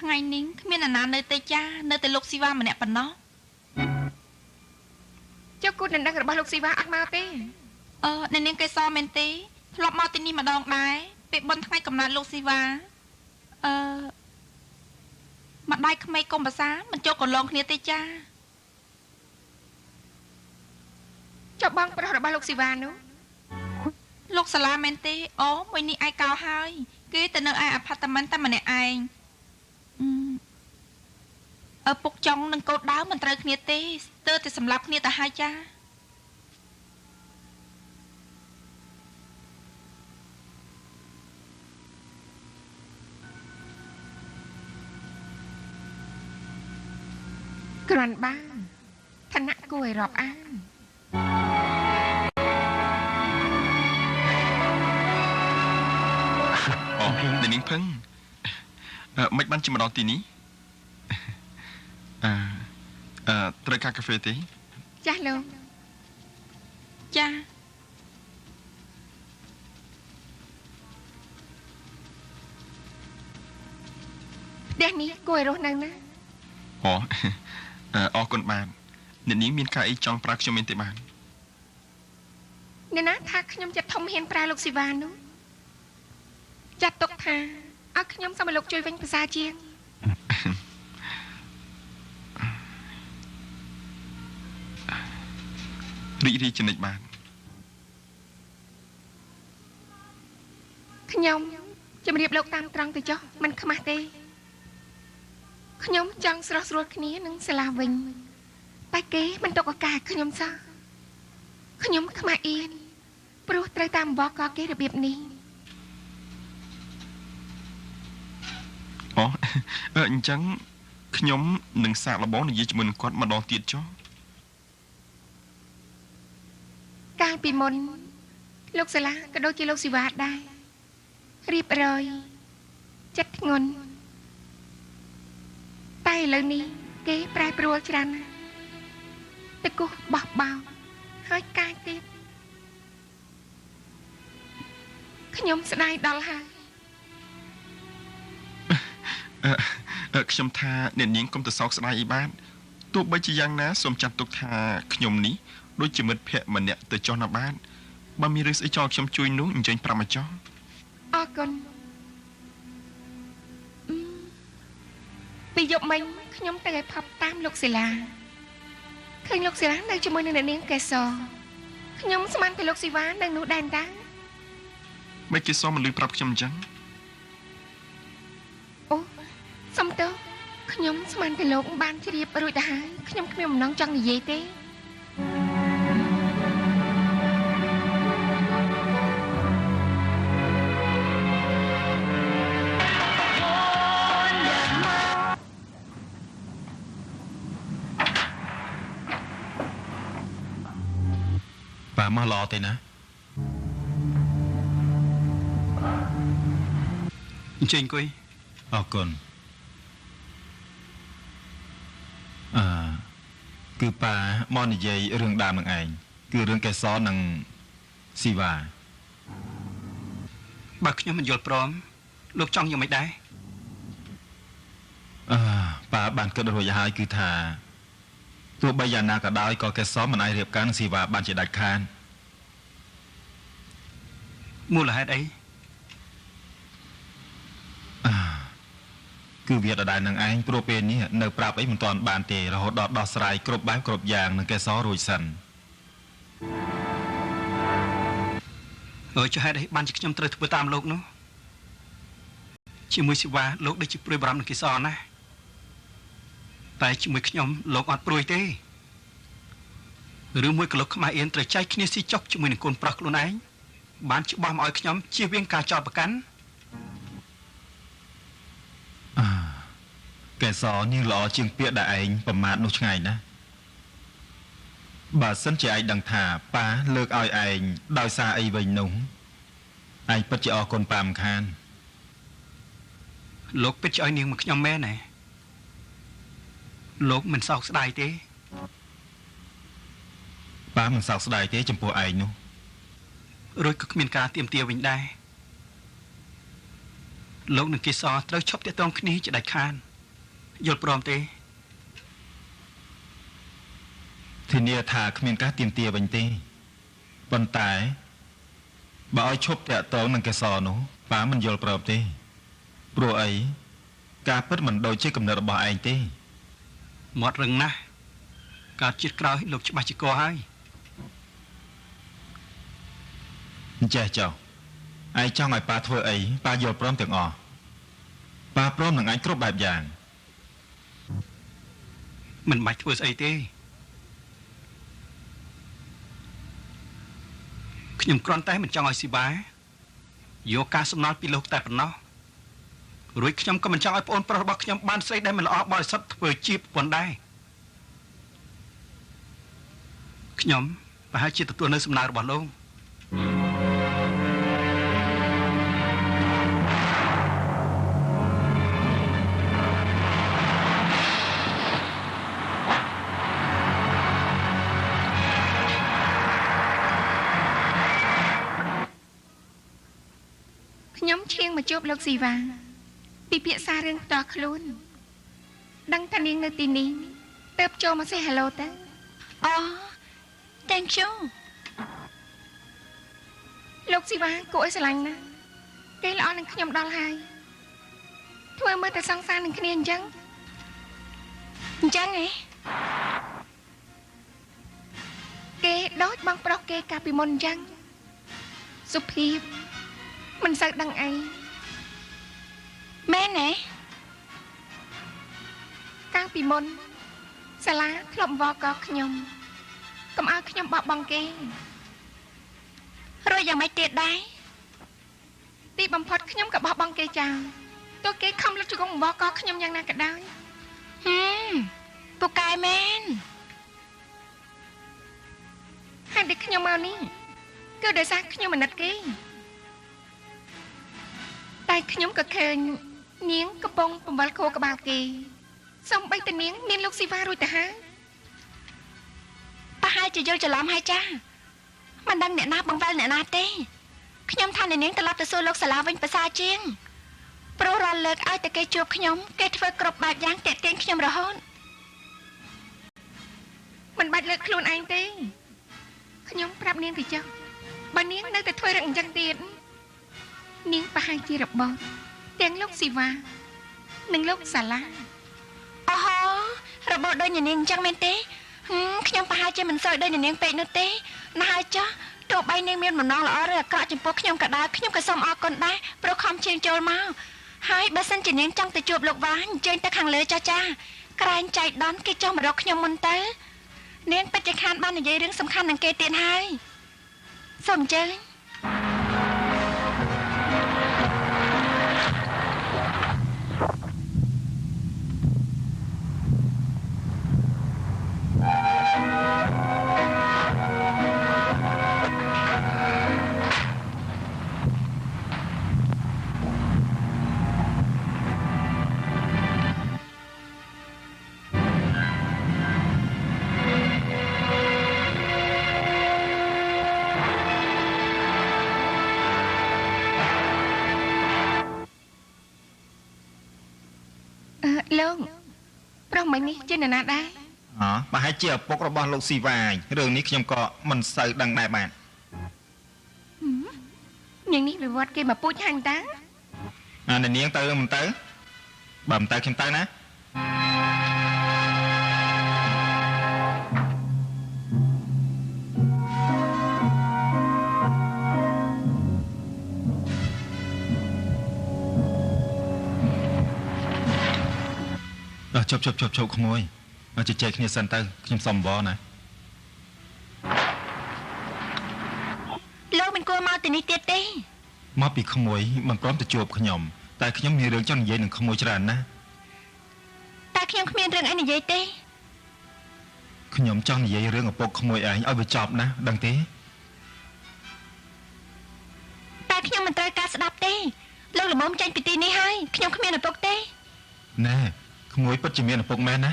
ថ្ងៃនេះគ្មាននរណានៅទេចានៅតែលោកស៊ីវ៉ាម្នាក់ប៉ុណ្ណោះចុះគូដណ្ដឹងរបស់លោកស៊ីវ៉ាអត់មកទេអ្នកនាងកេសរមែនទេធ្លាប់មកទីនេះម្ដងដែរពេលបុណ្យថ្ងៃកំណើតលោកស៊ីវ៉ាម្ដាយក្មេកកុំប្រសាមិនចូលកន្លងគ្នាទេចាចុះបងប្រុសរបស់លោកស៊ីវ៉ានោះលោកសាឡាមែនទេអូមួយនេះឯកោហើយគេទៅនៅឯអាផាតមិនតែម្នាក់ឯងឪពុកចុងនិងកូនដើមមិនត្រូវគ្នាទេស្ទើរតែសម្លាប់គ្នាទៅហើយចាគ្រាន់បើឋានៈគួរឲ្យរាប់អានអូអ្នកនាងផឹងមិនបានជាមកដល់ទីនេះត្រូវការកាហ្វេទេចាស់លោកចាផ្ទះនេះគួរឲ្យរស់នៅណាអូអរគុណបាទអ្នកនាងមានការអីចង់ប្រើខ្ញុំមានទេបាទអ្នកណាថាខ្ញុំចិត្តធំហ៊ានប្រើលោកស៊ីវ៉ានោះចាត់ទុកថាឲ្យខ្ញុំសូមឲ្យលោកជួយវិញភាសាជាងរីករាយជានិច្ចបាទខ្ញុំជម្រាបលោកតាមត្រង់ទៅចុះមិនខ្មាស់ទេខ្ញុំចង់ស្រស់ស្រួលគ្នានឹងសាលាវិញតែគេមិនទុកឱកាសខ្ញុំសោះខ្ញុំខ្មាស់អៀនព្រោះត្រូវតាមបកកគេរបៀបនេះអូអញ្ចឹងខ្ញុំនឹងសាកល្បងនិយាយជាមួយនឹងគាត់ម្ដងទៀតចុះកាលពីមុនលោកសាលាក៏ដូចជាលោកស៊ីវ៉ាដែររៀបរយចិត្តធ្ងន់តែឥឡូវនេះគេប្រែប្រួលច្រើនណាស់តកុសបោះបោហើយកាយទៀតខ្ញុំស្ដាយដល់ហើយខ្ញុំថាអ្នកនាងកុំទៅសោកស្ដាយអីបាទទោះបីជាយ៉ាងណាសូមចាត់ទុកថាខ្ញុំនេះដូចជាមិត្តភក្តិម្នាក់ទៅចុះណាបាទបើមានរឿងស្អីចង់ខ្ញុំជួយនោះអញ្ជើញប្រាប់មកចុះអរគុណពីយប់មិញខ្ញុំទៅឲ្យផប់តាមលោកសិលាឃើញលោកសិលានៅជាមួយនឹងអ្នកនាងកេសរខ្ញុំស្មានតែលោកស៊ីវ៉ានៅនោះដែរតាមិនកេសរមិនលឺប្រាប់ខ្ញុំអញ្ចឹងអូសុំទោសខ្ញុំស្មានតែលោកបានជ្រាបរួចទៅហើយខ្ញុំគ្មានបំណងចង់និយាយទេប៉ាមកល្អទេណាអញ្ជើញអង្គុយអរគុណគឺប៉ាមកនិយាយរឿងដើមនឹងឯងគឺរឿងកេសរនិងស៊ីវ៉ាបើខ្ញុំមិនយល់ព្រមលោកចង់យ៉ាងម៉េចដែរប៉ាបានគិតរួចហើយគឺថាទោះបីយ៉ាងណាក៏ដោយក៏កេសរមិនអាចរៀបការនឹងស៊ីវ៉ាបានជាដាច់ខាតមូលហេតុអីគឺវាដដែលនឹងឯងព្រោះពេលនេះនៅប្រាប់អីមិនទាន់បានទេរហូតដល់ដោះស្រាយគ្រប់បែបគ្រប់យ៉ាងនឹងកេសររួចសិនចុះហេតុអីបានជាខ្ញុំត្រូវធ្វើតាមលោកនោះជាមួយស៊ីវ៉ាលោកដូចជាព្រួយបារម្ភនឹងកេសរណាតែជាមួយខ្ញុំលោកអត់ព្រួយទេឬមួយក៏លោកខ្មាស់អៀនត្រូវចែកគ្នាស៊ីចុកជាមួយនឹងកូនប្រុសខ្លួនឯងបានច្បាស់មកឲ្យខ្ញុំជៀសវាងការចោទប្រកាន់កេសរនាងល្អជាងពាក្យដែលឯងប្រមាថនោះឆ្ងាយណាស់បើសិនជាឯងដឹងថាប៉ាលើកឲ្យឯងដោយសារអីវិញនោះឯងពិតជាអរគុណប៉ាមិនខាន លោកពិតជាឲ្យនាងមកខ្ញុំមែនទេលោកមិនសោកស្ដាយទេប៉ាមិនសោកស្ដាយទេចំពោះឯងនោះរួចក៏គ្មានការទៀមទាវិញដែរលោកនិងកេសរត្រូវឈប់ទាក់ទងគ្នាជាដាច់ខានយល់ព្រមទេធានាថាគ្មានការទៀមទាវិញទេប៉ុន្តែបើឲ្យឈប់ទាក់ទងនឹងកេសរនោះប៉ាមិនយល់ព្រមទេព្រោះអីការពិតមិនដូចជាកំណត់របស់ឯងទេមាត់រឹងណាស់ការជាតិក្រោយលោកច្បាស់ជាកហើយអញ្ចេះចុះឯងចង់ឲ្យប៉ាធ្វើអីប៉ាយល់ព្រមទាំងអស់ប៉ាព្រមនឹងឯងគ្រប់បែបយ៉ាងមិនបាច់ធ្វើស្អីទេខ្ញុំគ្រាន់តែមិនចង់ឲ្យស៊ីបាយកការសំណល់ពីលោកតែប៉ុណ្ណោះរួចខ្ញុំក៏មិនចង់ឲ្យប្អូនប្រុសរបស់ខ្ញុំបានស្រីដែលមិនល្អបរិសុទ្ធធ្វើជាប្រពន្ធដែរខ្ញុំប្រហែលជាទទួលនៅសំណើរបស់លោកខ្ញុំឈៀងមកជួបលោកស៊ីវ៉ាពិភាក្សារឿងផ្ទាល់ខ្លួនដឹងថានាងនៅទីនេះទើបចូលមកសេ Hello ទៅអូ Thank you លោកស៊ីវ៉ាគួរឲ្យស្រឡាញ់ណាស់គេល្អនឹងខ្ញុំដល់ហើយធ្វើមើលតែសង្សារនឹងគ្នាអញ្ចឹងអញ្ចឹងហ៎គេដូចបងប្រុសគេកាលពីមុនអញ្ចឹងសុភាពមិនសូវដឹងអីមែនទេកាលពីមុនសាលាធ្លាប់វល់កខ្ញុំកុំឲ្យខ្ញុំបោះបង់គេរួចយ៉ាងម៉េចទៀតដែរទីបំផុតខ្ញុំក៏បោះបង់គេចោលទោះគេខំលុតជង្គង់វល់កខ្ញុំយ៉ាងណាក៏ដោយហឹមពូកែមែនហេតុដែលខ្ញុំមកនេះគឺដោយសារខ្ញុំអាណិតគេតែខ្ញុំក៏ឃើញនាងកំពុងពង្វិលខួរក្បាលគេសូម្បីតែនាងមានលោកស៊ីវ៉ារួចទៅហើយប្រហែលជាយល់ច្រឡំហើយចាមិនដឹងអ្នកណាបង្វិលអ្នកណាទេខ្ញុំថាអ្នកនាងត្រឡប់ទៅសួរលោកសាលាវិញប្រសើរជាងព្រោះរាល់លើកឲ្យតែគេជួបខ្ញុំគេធ្វើគ្រប់បែបយ៉ាងទាក់ទាញខ្ញុំរហូតមិនបាច់លើកខ្លួនឯងទេខ្ញុំប្រាប់នាងទៅចុះបើនាងនៅតែធ្វើរឿងអញ្ចឹងទៀតនាងប្រហែលជារបត់ទាំងលោកស៊ីវ៉ានិងលោកសាឡាអូហូរបត់ដូចនាងអញ្ចឹងមែនទេខ្ញុំប្រហែលជាមិនសូវដូចនាងពេកនោះទេណាស់ហើយចុះទោះបីនាងមានបំណងល្អឬអាក្រក់ចំពោះខ្ញុំក៏ដោយខ្ញុំក៏សូមអរគុណដែរព្រោះខំជៀងចូលមកហើយបើសិនជានាងចង់ទៅជួបលោកវ៉ាអញ្ជើញទៅខាងលើចាចាក្រែងចៃដន្យគេចុះមករកខ្ញុំមុនទៅនាងពិតជាខានបាននិយាយរឿងសំខាន់នឹងគេទៀតហើយសូមអញ្ជើញលោកប្រុសមិញនេះជានរណាដែរអប្រហែលជាឪពុករបស់លោកស៊ីវ៉ារឿងនេះខ្ញុំក៏មិនសូវដឹងដែរបាទនាងនេះវិវត្តគេមកពូជហាញ់តាអានាងទៅមិនទៅបើមិនទៅខ្ញុំទៅណាជប់ជប់ជប់ជប់ក្មួយជជែកគ្នាសិនទៅខ្ញុំសុំបណាលោកមិនគួរមកទីនេះទៀតទេមកពីក្មួយមិនព្រមទៅជួបខ្ញុំតែខ្ញុំមានរឿងចង់និយាយនឹងក្មួយច្រើនណាស់តែខ្ញុំគ្មានរឿងអីនិយាយទេខ្ញុំចង់និយាយរឿងឪពុកក្មួយឯងឲ្យវាចប់ណាដឹងទេតែខ្ញុំមិនត្រូវការស្ដាប់ទេលោ លោកល្មមចេញពីទីនេះហើយខ្ញុំគ្មានឪពុកទេ ណែក្មួយពិតជាមានឪពុកមែនណា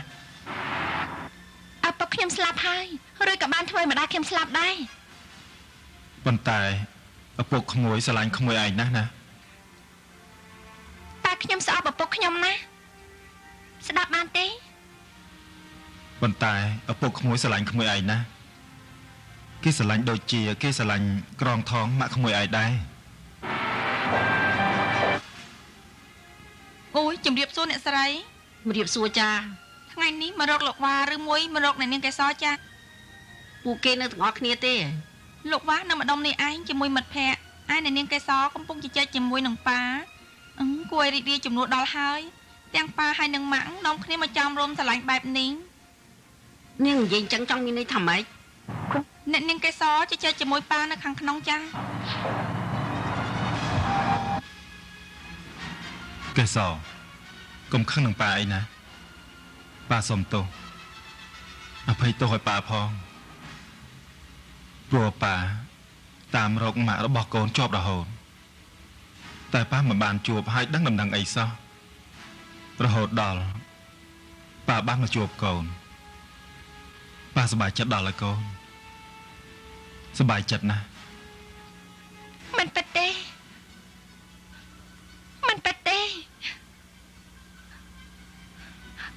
ឪពុកខ្ញុំស្លាប់ហើយឬក៏បានធ្វើម្ដាយខ្ញុំស្លាប់ដែរ ប៉ុន្តែឪពុកក្មួយស្រឡាញ់ក្មួយឯងណាស់ណា តែខ្ញុំស្អប់ឪពុកខ្ញុំណាស់ស្ដាប់បានទេ ប៉ុន្តែឪពុកក្មួយស្រឡាញ់ក្មួយឯងណាស់គេស្រឡាញ់ដូចជាគេស្រឡាញ់ក្រងថងម៉ាក់ក្មួយឯងដែរ អូយជំរាបសួរអ្នកស្រី ជំរាបសួរចា ថ្ងៃនេះមករកលោកវ៉ាឬមួយមករកអ្នកនាងកេសរចា ពួកគេនៅទាំងអស់គ្នាទេ លោកវ៉ានៅម្ដុំនេះឯងជាមួយមិត្តភ័ក្តិឯអ្នកនាងកេសរកំពុងជជែកជាមួយនឹងប៉ាគួរឲ្យរីករាយជំនួសដល់ហើយទាំងប៉ាហើយនិងម៉ាក់នាំគ្នាមកចំរោមស្រឡាញ់បែបនេះ នាងនិយាយអញ្ចឹងចង់មានន័យថាម៉េច អ្នកនាងកេសរជជែកជាមួយប៉ានៅខាងក្នុងចា កេសរកុំខឹងនឹងប៉ាអីណាប៉ាសុំទោសអភ័យទោសឲ្យប៉ាផងព្រោះប៉ាតាមរកម៉ាក់របស់កូនជាប់រហូតតែប៉ាមិនបានជួបហើយដឹងដំណឹងអីសោះរហូតដល់ប៉ាបានមកជួបកូនប៉ាសប្បាយចិត្តដល់ហើយកូនសប្បាយចិត្តណាស់ មិនពិតទេមិនពិតទេ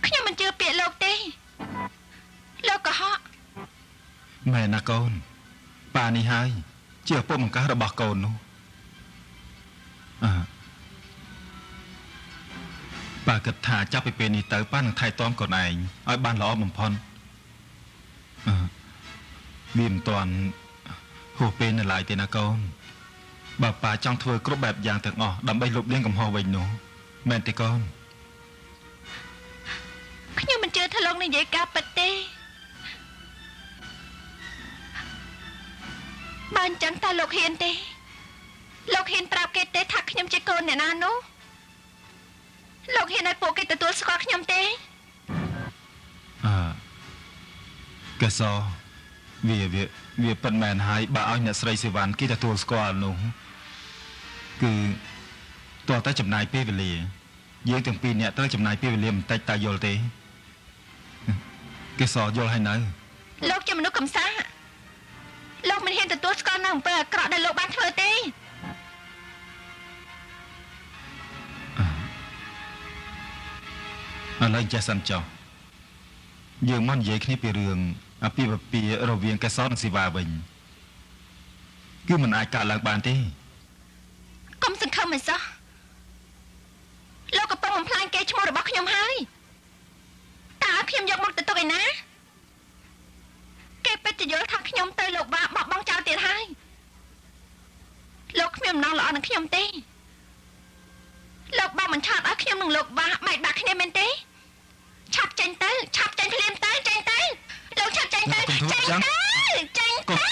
ខ្ញុំមិនជឿពាក្យលោកទេលោកកុហក មែនណាកូនប៉ានេះហើយជាឪពុកបង្កើតរបស់កូននោះអើប៉ាគិតថាចាប់ពីពេលនេះទៅប៉ានឹងថែទាំកូនឯងឲ្យបានល្អបំផុតអឺវាមិនទាន់ហួសពេលនៅឡើយទេណាកូនបើប៉ាចង់ធ្វើគ្រប់បែបយ៉ាងទាំងអស់ដើម្បីលុបលាងកំហុសវិញនោះមែនទេកូន ខ្ញុំមិនជឿថាលោកនិយាយការពិតទេបើអញ្ចឹងតើលោកហ៊ានទេលោកហ៊ានប្រាប់គេទេថាខ្ញុំជាកូនអ្នកណានោះលោកហ៊ានឲ្យពួកគេទទួលស្គាល់ខ្ញុំទេ អើកេសរវាវាពិតមែនហើយបើឲ្យអ្នកស្រីសេវ៉ាន់គេទទួលស្គាល់នោះគឺតើតែចំណាយពេលវេលាយើងទាំងពីរអ្នកត្រូវចំណាយពេលវេលាបន្តិចតើយល់ទេកេសរយល់ហើយនៅ លោកជាមនុស្សកំសាលោកមិនហ៊ានទទួលស្គាល់នៅអំពើអាក្រក់ដែលលោកបានធ្វើទេ ឥឡូវចេះសិនចុះយើងមកនិយាយគ្នាពីរឿងអាពាហ៍ពិពាហ៍រវាងកេសរនិងស៊ីវ៉ាវិញគឺមិនអាចកើតឡើងបានទេ កុំសង្ឃឹមឲ្យសោះលោកកំពុងបំផ្លាញកេរ្តិ៍ឈ្មោះរបស់ខ្ញុំហើយតើឲ្យខ្ញុំយកមកទៅទុកឯណាគេពិតជាយល់ថាខ្ញុំទៅលោកវ៉ាបោះបង់ចោលទៀតហើយលោកគ្មានបំណងល្អនឹងខ្ញុំទេលោកបានបញ្ឆោតឲ្យខ្ញុំនិងលោកវ៉ាបែកបាក់គ្នាមែនទេឆាប់ចេញទៅឆាប់ចេញភ្លាមទៅចេញទៅលោកឆាប់ចេញទៅចេញទៅចេញទៅ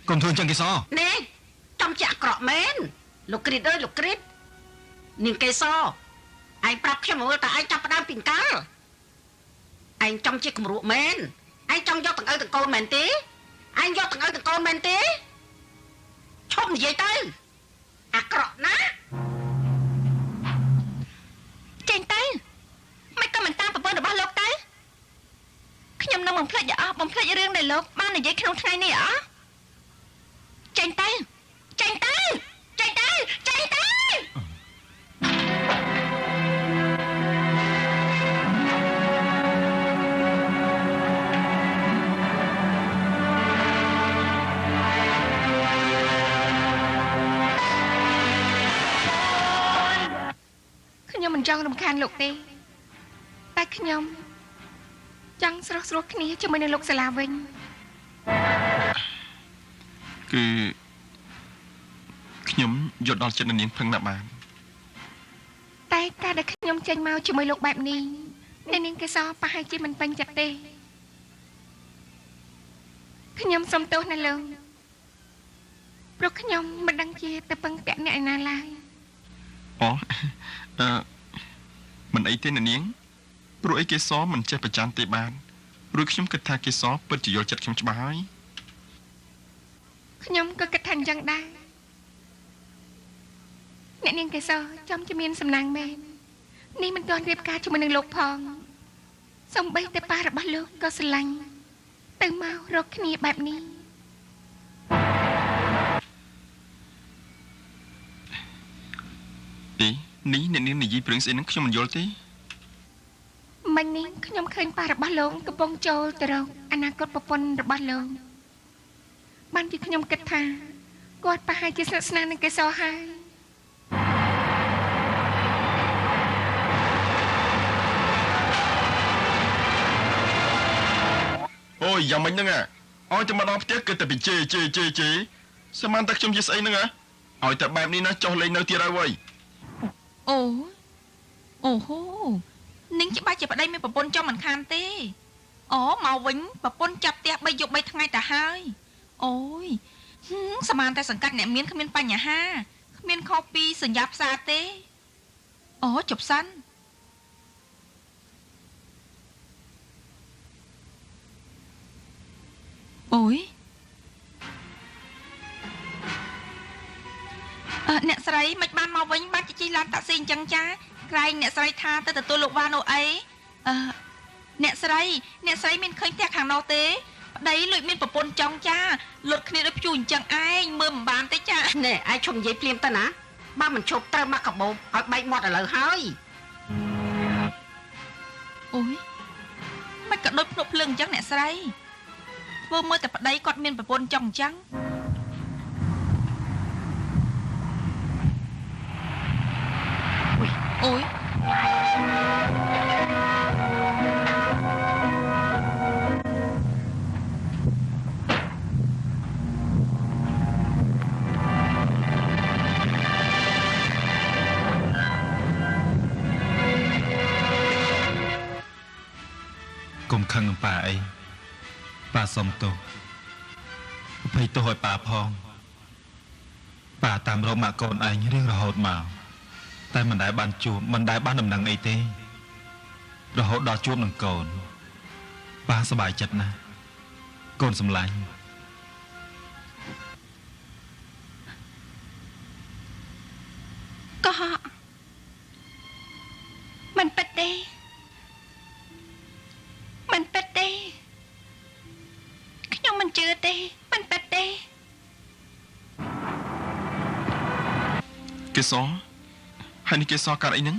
កុំធ្វើអញ្ចឹងកេសរ នេះចំជាអាក្រក់មែនលោកគ្រីតអើយលោកគ្រីតនាងកេសរឯងប្រាប់ខ្ញុំមើលតើឯងចាប់ផ្ដើមពីកាលឯងចំជាគំរក់មែនឯងចង់យកទាំងឪទាំងកូនមែនទេឯងយកទាំងឪទាំងកូនមែនទេឈប់និយាយទៅអាក្រក់ណាស់ ចេញទៅមិនក៏មិនតាមប្រពន្ធរបស់លោកទៅខ្ញុំនឹងបំភ្លេចឲ្យអស់បំភ្លេចរឿងដែលលោកបាននិយាយក្នុងថ្ងៃនេះអស់ចេញទៅចេញទៅចេញទៅចេញទៅ ខ្ញុំមិនចង់រំខានលោកទេតែខ្ញុំចង់ស្រស់ស្រួលគ្នាជាមួយនឹងលោកសាលាវិញ គឺខ្ញុំយល់ដល់ចិត្តនាងផឹងណាស់បាន តែការដែលខ្ញុំចេញមកជាមួយលោកបែបនេះអ្នកនាងកេសរប្រហែលជាមិនពេញចិត្តទេខ្ញុំសុំទោសណាលោកព្រោះខ្ញុំមិនដឹងជាទៅពឹងពាក់អ្នកឯណាឡើយ អូអឺមិនអីទេអ្នកនាងព្រោះអីកេសរមិនចេះប្រច័នទេបានរួចខ្ញុំគិតថាកេសរពិតជាយល់ចិត្តខ្ញុំច្បាស់ហើយ ខ្ញុំក៏គិតថាអញ្ចឹងដែរ អ្នកនាងកេសរចំជាមានសំណាងមែននេះមិនទាន់រៀបការជាមួយនឹងលោកផងសូម្បីតែប៉ារបស់លោកក៏ស្រឡាញ់ទៅមករកគ្នាបែបនេះអីនេះអ្នកនាងនិយាយព្រឹងស្អីហ្នឹងខ្ញុំមិនយល់ទេមិញនេះខ្ញុំឃើញប៉ារបស់លោកកំពុងចូលទៅរកអនាគតប្រពន្ធរបស់លោកបានជាខ្ញុំគិតថាគាត់ប្រហែលជាស្និទ្ធស្នាលនឹងកេសរហើយអូយយ៉ាងម៉េចហ្នឹងឲ្យតែមកដល់ផ្ទះគឺតែពីជេជេជេជេស្មានតែខ្ញុំជាស្អីហ្នឹងឲ្យតែបែបនេះណាចុះលេងនៅទៀតហើយវើយអូអូហូនាងច្បាស់ជាប្តីមានប្រពន្ធចង់មិនខានទេអូមកវិញប្រពន្ធចាប់ផ្ទះ3យប់3ថ្ងៃទៅហើយអូយស្មានតែសង្កាត់អ្នកមានគ្មានបញ្ហាគ្មានខុសពីសញ្ញាផ្សារទេអូជប់សិនអូយអ្នកស្រីមិនបានមកវិញបានជិះឡានតាក់ស៊ីអញ្ចឹងចាក្រែងអ្នកស្រីថាទៅទទួលលោកវ៉ានោះអីអ្នកស្រីអ្នកស្រីមានឃើញផ្ទះខាងនោះទេប្តីលួចមានប្រពន្ធចង់ចាលុតគ្នាដូចព្យុះអញ្ចឹងឯងមើលមិនបានទេចាណែឯងឈប់និយាយភ្លាមទៅណាបើមិនឈប់ត្រូវមកកាបូបឲ្យបែកមាត់ឥឡូវហើយអូយមិនក៏ដូចភ្នក់ភ្លើងអញ្ចឹងអ្នកស្រីធ្វើមើលតែប្តីគាត់មានប្រពន្ធចង់អញ្ចឹងអូយកុំខឹងនឹងប៉ាអីប៉ាសុំទោសអភ័យទោសឲ្យប៉ាផងប៉ាតាមរកម៉ាក់កូនឯងរៀងរហូតមកតែមិនដែលបានជួបមិនដែលបានដំណឹងអីទេរហូតដល់ជួបនឹងកូនប៉ាសប្បាយចិត្តណាស់កូនសម្លាញ់កុហកមិនពិតទេមិនពិតទេខ្ញុំមិនជឿទេមិនពិតទេកេសរហើយនេះកេសរកាត់អីហ្នឹង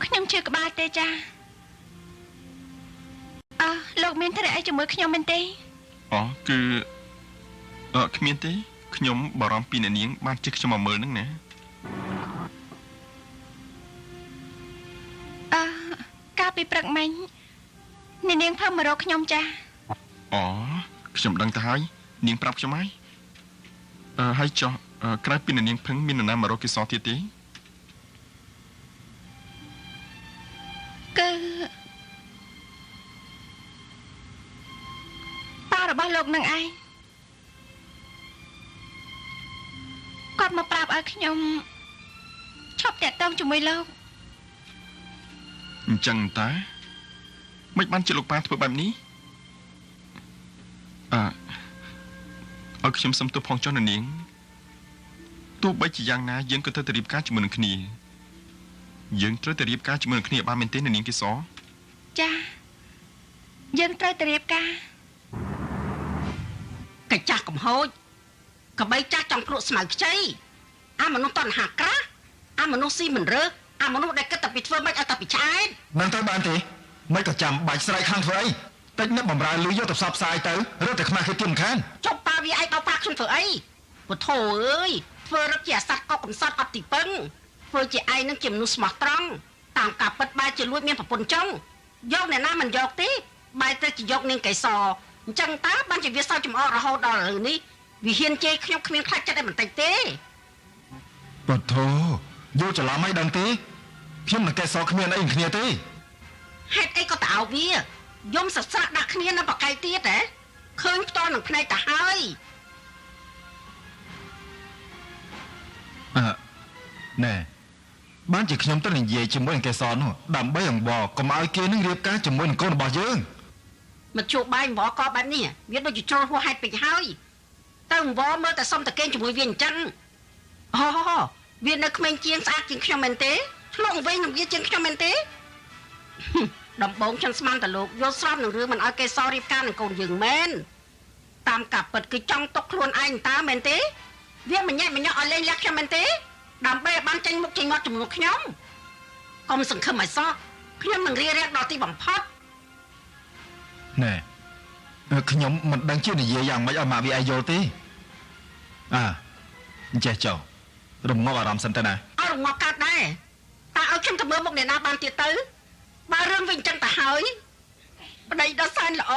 ខ្ញុំជឿក្បាលទេចាអើលោកមានធ្វើអីជាមួយខ្ញុំមែនទេអូគឺគ្មានទេខ្ញុំបារម្ភពីអ្នកនាងបានជិះខ្ញុំមកមើលហ្នឹងណាអើកាលពីព្រឹកមិញអ្នកនាងផឹមមករកខ្ញុំចាអូខ្ញុំដឹងទៅហើយនាងប្រាប់ខ្ញុំហើយហើយចុះក្រៅពីអ្នកនាងភឹងមាននរណាមករកកេសរទៀតទេគឺប៉ារបស់លោកនឹងឯងគាត់មកប្រាប់ឲ្យខ្ញុំឈប់តាក់ទងជាមួយលោកអញ្ចឹងតាមិនបានជាលោកប៉ាធ្វើបែបនេះអើឲ្យខ្ញុំសុំទោសផងចុះអ្នកនាងទោះបីជាយ៉ាងណាយើងក៏ត្រូវតែរៀបការជាមួយនឹងគ្នាយើងត្រូវតែរៀបការជាមួយនឹងគ្នាបានមែនទេអ្នកនាងកេសរចាយើងត្រូវតែរៀបការកាចាស់កំហូចកបីចាស់ចង់ភ្លក់ស្មៅខ្ចីអាមនុស្សតណ្ហាក្រាស់អាមនុស្សស៊ីមិនរើសអាមនុស្សដែលគិតតែពីធ្វើម៉េចឲ្យតែពីឆ្អែតមិនទៅបានទេមិនក៏ចាំបាច់ស្រែកខាងធ្វើអីតិចនឹកបំរើលុយយកទៅផ្សព្វផ្សាយទៅរត់តែខ្មាស់គេទៀតមិនខានចុះប៉ាវាឯងដល់ប៉ាខ្ញុំធ្វើអីពុទ្ធោអើយធ្វើរឹកជាអាសត្វកុកកំសត់អត់ទីពឹងធ្វើជាឯងនឹងជាមនុស្សស្មោះត្រង់តាមការពិតបែរជាលួចមានប្រពន្ធចុងយកអ្នកណាមិនយកទេបែរទៅជាយកនាងកេសរអញ្ចឹងតើបានជាវាសោចចំអករហូតដល់ឥឡូវនេះវាហ៊ានជេរខ្ញុំគ្មានខ្លាចចិត្តឯបន្តិចទេពុទ្ធោយល់ច្រឡំអីដឹងទេខ្ញុំនឹងកេសរគ្មានអីនឹងគ្នាទេហេតុអីក៏ទៅឲ្យវាយំសស្រាក់ដាក់គ្នានៅបកៃទៀតហ៎ឃើញផ្ទាល់នឹងភ្នែកទៅហើយអើណែបានជាខ្ញុំទៅនិយាយជាមួយនឹងកេសរនោះដើម្បីអង្វរកុំឲ្យគេនឹងរៀបការជាមួយនឹងកូនរបស់យើងមកជួបបាយអង្វរកបែបនេះវាដូចជាជ្រុលហួសហេតុពេកហើយទៅអង្វរមើលតែសុំតែគេងជាមួយវាអញ្ចឹង អូវានៅក្មេងជាងស្អាតជាងខ្ញុំមែនទេឆ្លងវិញនឹងវាជាងខ្ញុំមែនទេដំបងខ្ញុំស្មានតលោកយល់ស្របនឹងរឿងមិនឲ្យកេសររៀបការនឹងកូនយើងមែនតាមការពិតគឺចង់ຕົកខ្លួនឯងតើមែនទេវាមិនញ៉ែមិនញ៉ក់ឲ្យលេងលះខ្ញុំមែនទេដើម្បីឲ្យបានចេញមុខចេញមាត់ជំនួសខ្ញុំកុំសង្ឃឹមឲ្យសោះខ្ញុំនឹងរៀបរៀងដល់ទីបំផុតណែខ្ញុំមិនដឹងជានិយាយយ៉ាងម៉េចឲ្យម៉ាក់វាឯងយល់ទេអើអញ្ចេះចុះរងាប់អារម្មណ៍សិនទៅណាឲ្យរងាប់កើតដែរតើឲ្យខ្ញុំទៅមើលមុខអ្នកណាបានទៀតទៅបើរឿងវាអញ្ចឹងទៅហើយប្តីដ៏សែនល្អ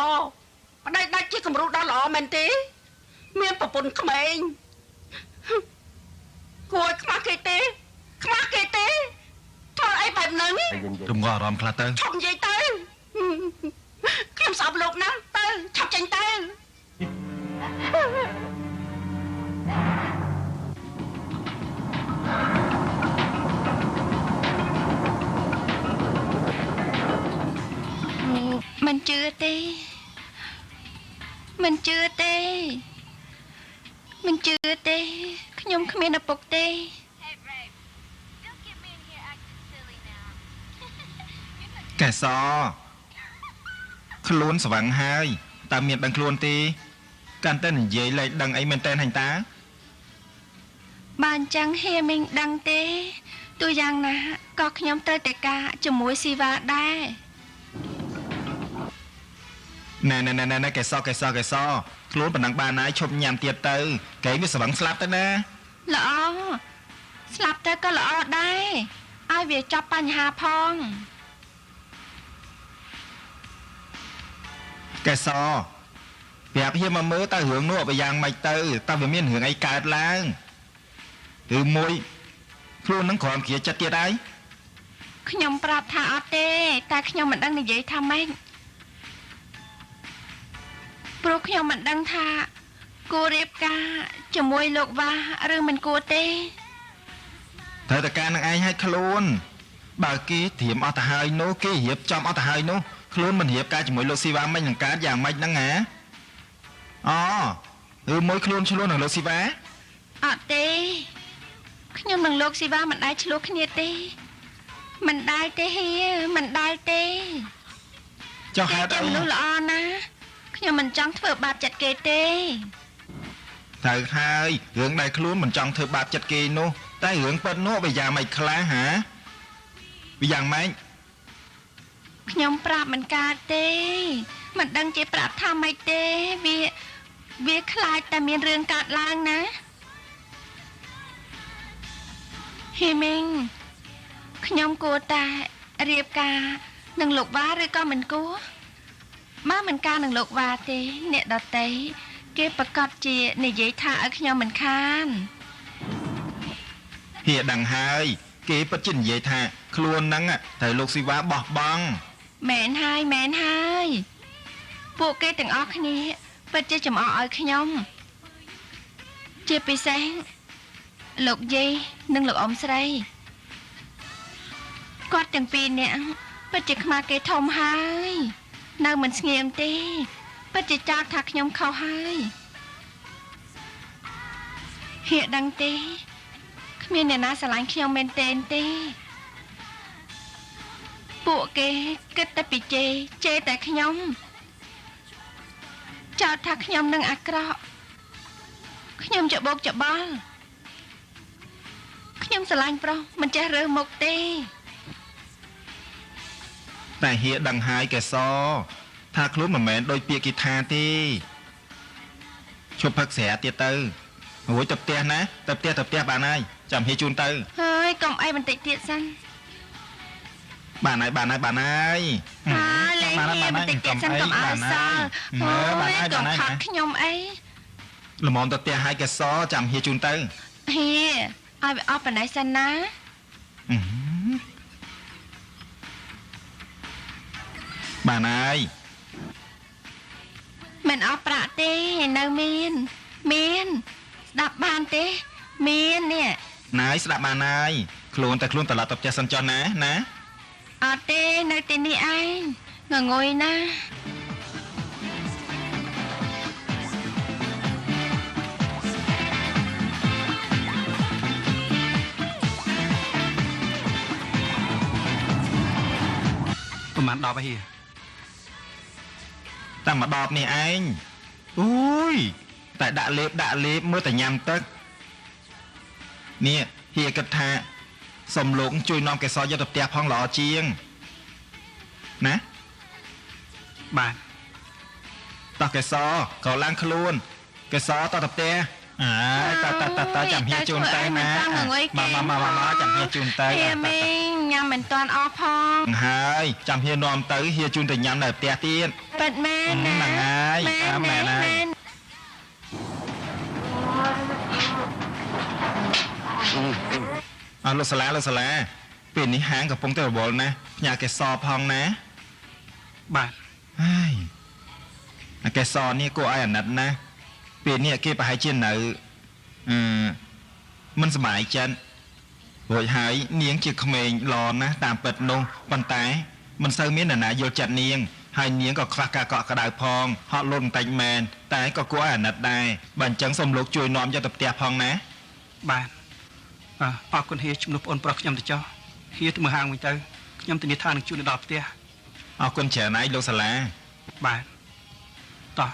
ប្តីដាច់ជាគំរូដ៏ល្អមែនទេមានប្រពន្ធក្មេងគួរខ្មាស់គេទេខ្មាស់គេទេធ្វើអីបែបហ្នឹងរងាប់អារម្មណ៍ខ្លះទៅឈប់និយាយទៅខ្ញុំស្អប់លោកណាស់ទៅឆាប់ចេញទៅមិនជឿទេមិនជឿទេមិនជឿទេខ្ញុំគ្មានឪពុកទេកេសរខ្លួនស្វឹងហើយតើមានដឹងខ្លួនទេកាន់តែនិយាយលែងដឹងអីមែនតើហញតាបានចឹងហៀមីងដឹងទេទោះយ៉ាងណាក៏ខ្ញុំត្រូវតែការជាមួយស៊ីវ៉ាដែរណែណែណែណែកេសរកេសរកេសរខ្លួនប៉ុណ្ណឹងបានហើយឈប់ញ៉ាំទៀតទៅគេវាស្វឹងស្លាប់ទៅណាល្អស្លាប់ទៅក៏ល្អដែរឲ្យវាចប់បញ្ហាផងកេសរប្រាប់ហៀមកមើលតើរឿងនោះវាយ៉ាងម៉េចទៅតើវាមានរឿងអីកើតឡើងឬមួយខ្លួននឹងក្រំគ្រាចិត្តទៀតហើយខ្ញុំប្រាប់ថាអត់ទេតែខ្ញុំមិនដឹងនិយាយថាម៉េចព្រោះខ្ញុំមិនដឹងថាគួររៀបការជាមួយលោកវ៉ាឬមិនគួរទេត្រូវតែការនឹងឯងឲ្យខ្លួនបើគេត្រៀមអស់ទៅហើយនោះគេរៀបចំអស់ទៅហើយនោះខ្លួនមិនរៀបការជាមួយលោកស៊ីវ៉ាមិននឹងកើតយ៉ាងម៉េចហ្នឹងហ៎អូឬមួយខ្លួនឆ្លោះនឹងលោកស៊ីវ៉ាអត់ទេខ្ញុំនឹងលោកស៊ីវ៉ាមិនដែលឆ្លោះគ្នាទេមិនដែលទេហៀមិនដែលទេចុះហេតុអីមនុស្សល្អណាស់ខ្ញុំមិនចង់ធ្វើបាបចិត្តគេទេត្រូវហើយរឿងដែលខ្លួនមិនចង់ធ្វើបាបចិត្តគេនោះតែរឿងពិតនោះវាយ៉ាងម៉េចខ្លះហាវាយ៉ាងម៉េចខ្ញុំប្រាប់មិនកើតទេមិនដឹងជាប្រាប់ថាម៉េចទេវាខ្លាចតែមានរឿងកើតឡើងណាហ៊ីមីងខ្ញុំគួរតែរៀបការនឹងលោកវ៉ាឬក៏មិនគួរបើមិនការនឹងលោកវ៉ាទេអ្នកដតីគេប្រកាសជានិយាយថាឲ្យខ្ញុំមិនខានហៀដឹងហើយគេពិតជានិយាយថាខ្លួនហ្នឹងត្រូវលោកស៊ីវ៉ាបោះបង់មែនហើយមែនហើយពួកគេទាំងអស់គ្នាពិតជាចំអកឲ្យខ្ញុំជាពិសេសលោកយាយនិងលោកអ៊ំស្រីគាត់ទាំងពីរនាក់ពិតជាខ្មាស់គេធំហើយនៅមិនស្ងៀមទេពិតជាចោទថាខ្ញុំខុសហើយហៀដឹងទេគ្មានអ្នកណាស្រឡាញ់ខ្ញុំមែនទែនទេពួកគេគិតតែពីជេរជេរតែខ្ញុំចោទថាខ្ញុំនឹងអាក្រក់ខ្ញុំច្បោកច្បល់ខ្ញុំស្រឡាញ់ប្រុសមិនចេះរើសមុខទេតែហៀដឹងហើយកេសរថាខ្លួនមិនមែនដូចពាក្យគេថាទេឈប់ផឹកស្រាទៀតទៅរួចទៅផ្ទះណាទៅផ្ទះទៅផ្ទះបានហើយចាំហៀជូនទៅហើយកុំអីបន្តិចទៀតសិនបានហើយបានហើយបានហើយហើយលេងហៀបន្តិចទៀតសិនកុំឲ្យសល់ហើយកុំខកខ្ញុំអីល្មមទៅផ្ទះហើយកេសរចាំហៀជូនទៅហៀឲ្យវាអស់ប៉ុណ្ណេះសិនណាបានហើយមិនអស់ប្រាក់ទេនៅមានមានស្ដាប់បានទេមាននេះណែស្ដាប់បានហើយខ្លួនតែខ្លួនត្រឡប់ទៅផ្ទះសិនចុះណាណាអត់ទេនៅទីនេះឯងងងុយណា ប្រហែល10ហី តែមួយដបនេះឯងអូយតែដាក់លេបដាក់លេបមើលតែញ៉ាំទឹកនេះហៀគិតថាសុំលោកជួយនាំកេសរយកទៅផ្ទះផងល្អជាងណា បាទ តោះកេសរក៏ឡើងខ្លួនកេសរតទៅផ្ទះអើតតតតចាំហៀជូនទៅណាមកមកមកមកចាំហៀជូនទៅ ហៀមីងញ៉ាំមិនតាន់អស់ផង ហើយចាំហៀនាំទៅហៀជូនទៅញ៉ាំនៅផ្ទះទៀត ពិតមែនណា ហ្នឹងហើយមែនហើយអើលោកសាលាលោកសាលាពេលនេះហាងកំពុងតែរវល់ណាស់ផ្ញើកេសរផងណា បាទ ហើយអាកេសរនេះគួរឲ្យអាណិតណាស់ពេលនេះគេប្រហែលជានៅអឺមិនសប្បាយចិត្តរួចហើយនាងជាក្មេងល្អណាស់តាមពិតនោះប៉ុន្តែមិនសូវមាននរណាយល់ចិត្តនាងហើយនាងក៏ខ្វះការកក់ក្ដៅផងហត់លោតបន្តិចមែនតែក៏គួរឲ្យអាណិតដែរបើអញ្ចឹងសូមលោកជួយនាំយកទៅផ្ទះផងណា បាទអរគុណហៀជំនួសប្អូនប្រុសខ្ញុំទៅចុះហៀទៅមើលហាងវិញទៅខ្ញុំធានាថានឹងជួយដល់ផ្ទះ អរគុណច្រើនហើយលោកសាលា បាទតោះ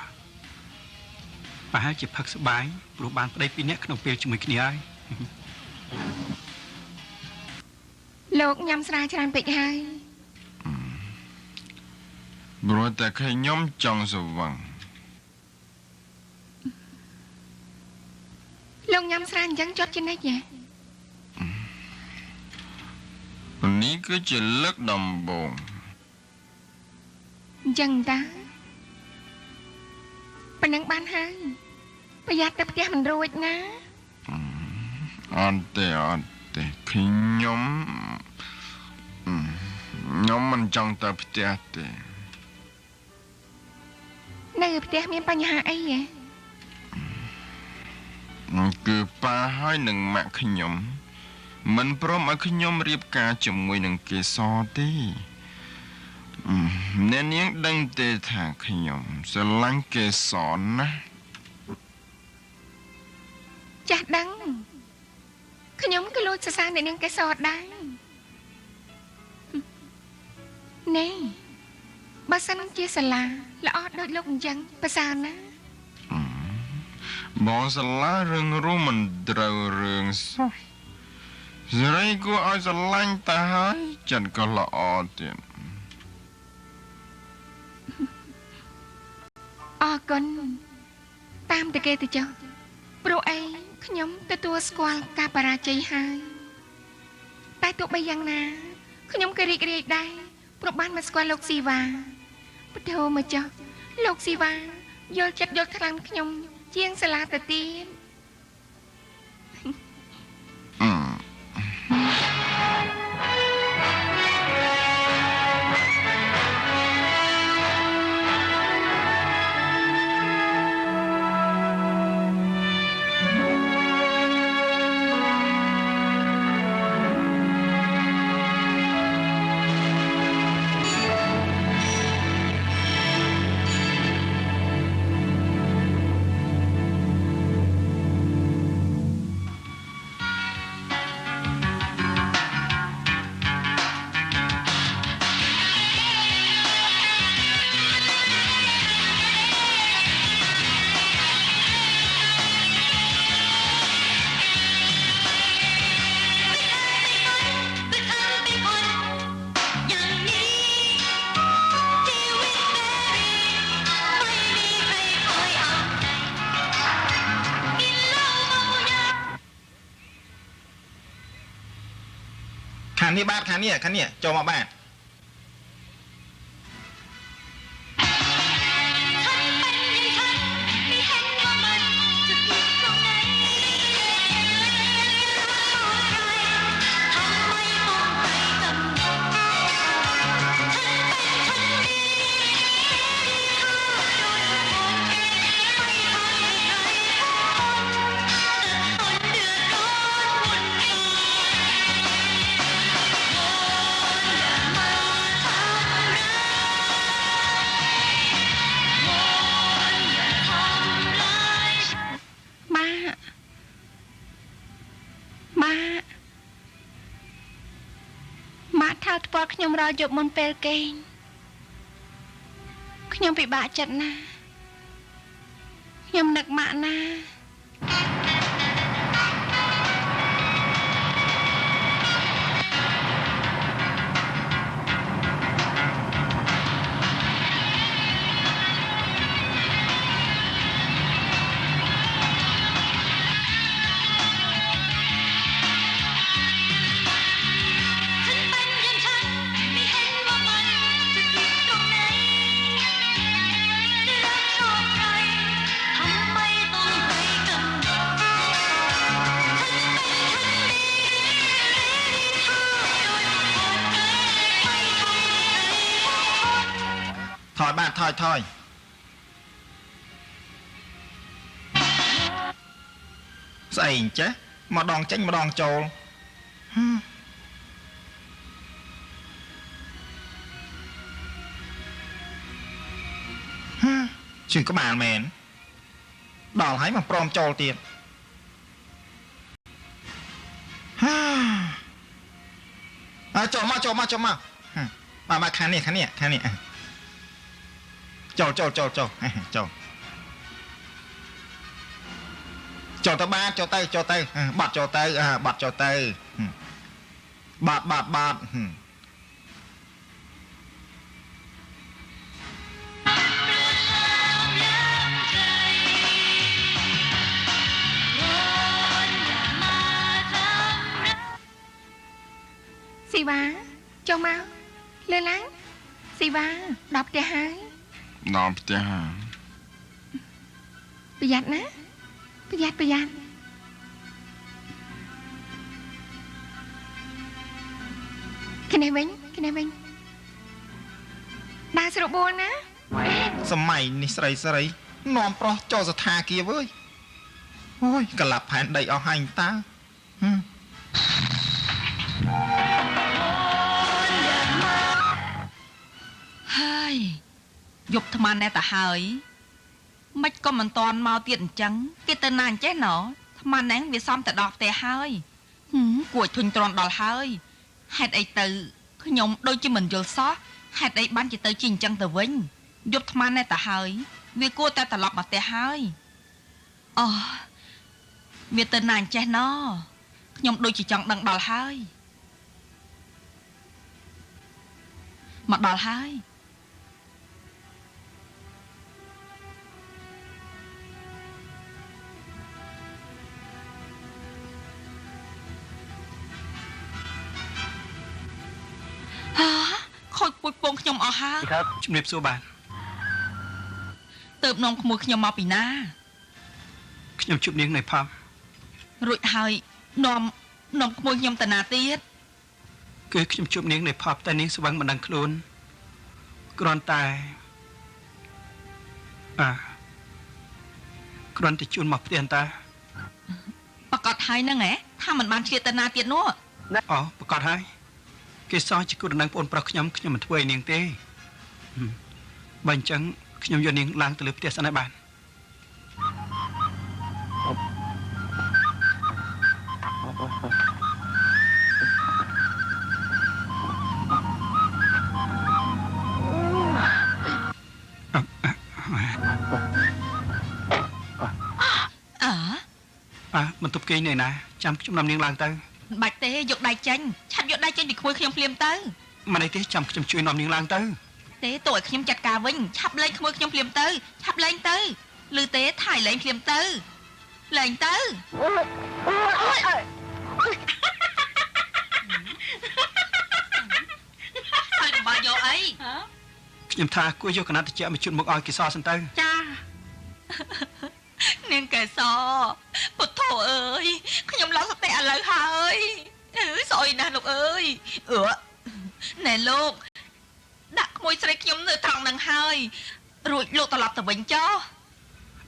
ប្រហែលជាផឹកសប្បាយព្រោះបានប្តីពីរនាក់ក្នុងពេលជាមួយគ្នាហើយ លោកញ៉ាំស្រាច្រើនពេកហើយ ព្រោះតែខ្ញុំចង់ស្វឹង លោកញ៉ាំស្រាអញ្ចឹងជាប់ជានិច្ចហ៎ នេះគឺជាលើកដំបូង អញ្ចឹងតាប៉ុណ្ណឹងបានហើយប្រយ័ត្នទៅផ្ទះមិនរួចណា អត់ទេអត់ទេខ្ញុំខ្ញុំមិនចង់ទៅផ្ទះទេ នៅផ្ទះមានបញ្ហាអីហ៎ គឺប៉ាហើយនឹងម៉ាក់ខ្ញុំមិនព្រមឲ្យខ្ញុំរៀបការជាមួយនឹងកេសរទេអ្នកនាងដឹងទេថាខ្ញុំស្រឡាញ់កេសរណាស់ ចាស់ដឹងខ្ញុំក៏លួចសរសើរអ្នកនាងកេសរដែរនេះបើសិនជាសាលាល្អដូចលោកអញ្ចឹងប្រសើរណាស់ បងសាលារឿងរួមមិនត្រូវរឿងសោះស្រីគួរឲ្យស្រឡាញ់តាហើយចិត្តក៏ល្អទៀត អរគុណតាមតែគេទៅចុះព្រោះអីខ្ញុំទទួលស្គាល់ការបរាជ័យហើយតែទោះបីយ៉ាងណាខ្ញុំក៏រីករាយដែរព្រោះបានមកស្គាល់លោកស៊ីវ៉ាបទោមកចុះលោកស៊ីវ៉ាយល់ចិត្តយល់ខ្លាំងខ្ញុំជាងសាលាទៅទៀត ខាងនេះបាទខាងនេះខាងនេះចូលមកបាទ ម៉ាក់ថាថ្ពាល់ខ្ញុំរាល់យប់មុនពេលគេង ខ្ញុំពិបាកចិត្តណាស់ខ្ញុំនឹកម៉ាក់ណា ថយបាទថយថយស្អីអញ្ចេះម្ដងចេញម្ដងចូលជឿក្បាលមែនដល់ហើយមកព្រមចូលទៀតហាអើចូលមកចូលមកចូលមកបាទបាទខាងនេះខាងនេះខាងនេះចូលចូលចូលចូលចូលចូលទៅបាទចូលទៅចូលទៅបាត់ចូលទៅបាត់ចូលទៅបាត់បាត់បាត់ស៊ីវ៉ាចូលមកលឿនឡើងស៊ីវ៉ាដល់ផ្ទះហើយដល់ផ្ទះប្រយ័ត្នណាប្រយ័ត្នប្រយ័ត្នគ្នាវិញគ្នាវិញដើរស្របួលណាសម័យនេះស្រីស្រីនាំប្រុសចូលស្ថាគារវើយអូយកលាប់ផែនដីអស់ហើយតើហើយយប់ថ្មណែតាហើយមិនក៏មិនតាន់មកទៀតអញ្ចឹងគេទៅណាអញ្ចេះណថ្មណែវាសំទៅដល់ផ្ទះហើយគួរធុញទ្រាន់ដល់ហើយហេតុអីទៅខ្ញុំដូចជាមិនយល់សោះហេតុអីបានជាទៅជាអញ្ចឹងទៅវិញយប់ថ្មណែតាហើយវាគួរតែត្រឡប់មកផ្ទះហើយអូវាទៅណាអញ្ចេះណខ្ញុំដូចជាចង់ដឹងដល់ហើយមកដល់ហើយខូចពូជពងខ្ញុំអស់ហើយជំរាបសួរបាទទៅនាំក្មួយខ្ញុំមកពីណាខ្ញុំជួបនាងនៅផាប់រួចហើយនាំក្មួយខ្ញុំទៅណាទៀតគឺខ្ញុំជួបនាងនៅផាប់តែនាងស្វឹងមិនដឹងខ្លួនគ្រាន់តែគ្រាន់តែជួនមកផ្ទះតាប្រកាសហើយហ្នឹងហ៎ថាមិនបានឆ្លៀតទៅណាទៀតនោះអូប្រកាសហើយគេសោះជាគូដណ្ដឹងប្អូនប្រុសខ្ញុំខ្ញុំមិនធ្វើឲ្យនាងទេបើអញ្ចឹងខ្ញុំយកនាងឡើងទៅលើផ្ទះសិនហើយបាទបន្ទប់គេនៅណាចាំខ្ញុំនាំនាងឡើងទៅមិនបាច់ទេយកដៃចេញឆាប់យកដៃចេញពីក្មួយខ្ញុំភ្លាមទៅមិនអីទេចាំខ្ញុំជួយនាំនាងឡើងទៅទេតើឲ្យខ្ញុំចាត់ការវិញឆាប់លែងក្មួយខ្ញុំភ្លាមទៅឆាប់លែងទៅឬទេថៃលែងភ្លាមទៅលែងទៅហើយកំបាយកអីខ្ញុំថាគួរយកកណាត់តិចមកជូនមកឲ្យគេសសិនទៅចានាងកេសរពុទ្ធោអើយខ្ញុំឡើងសតិឥឡូវហើយស្អុយណាស់លោកអើយអឺណែលោកដាក់ក្មួយស្រីខ្ញុំនៅត្រង់នឹងហើយរួចលោកត្រឡប់ទៅវិញចុះ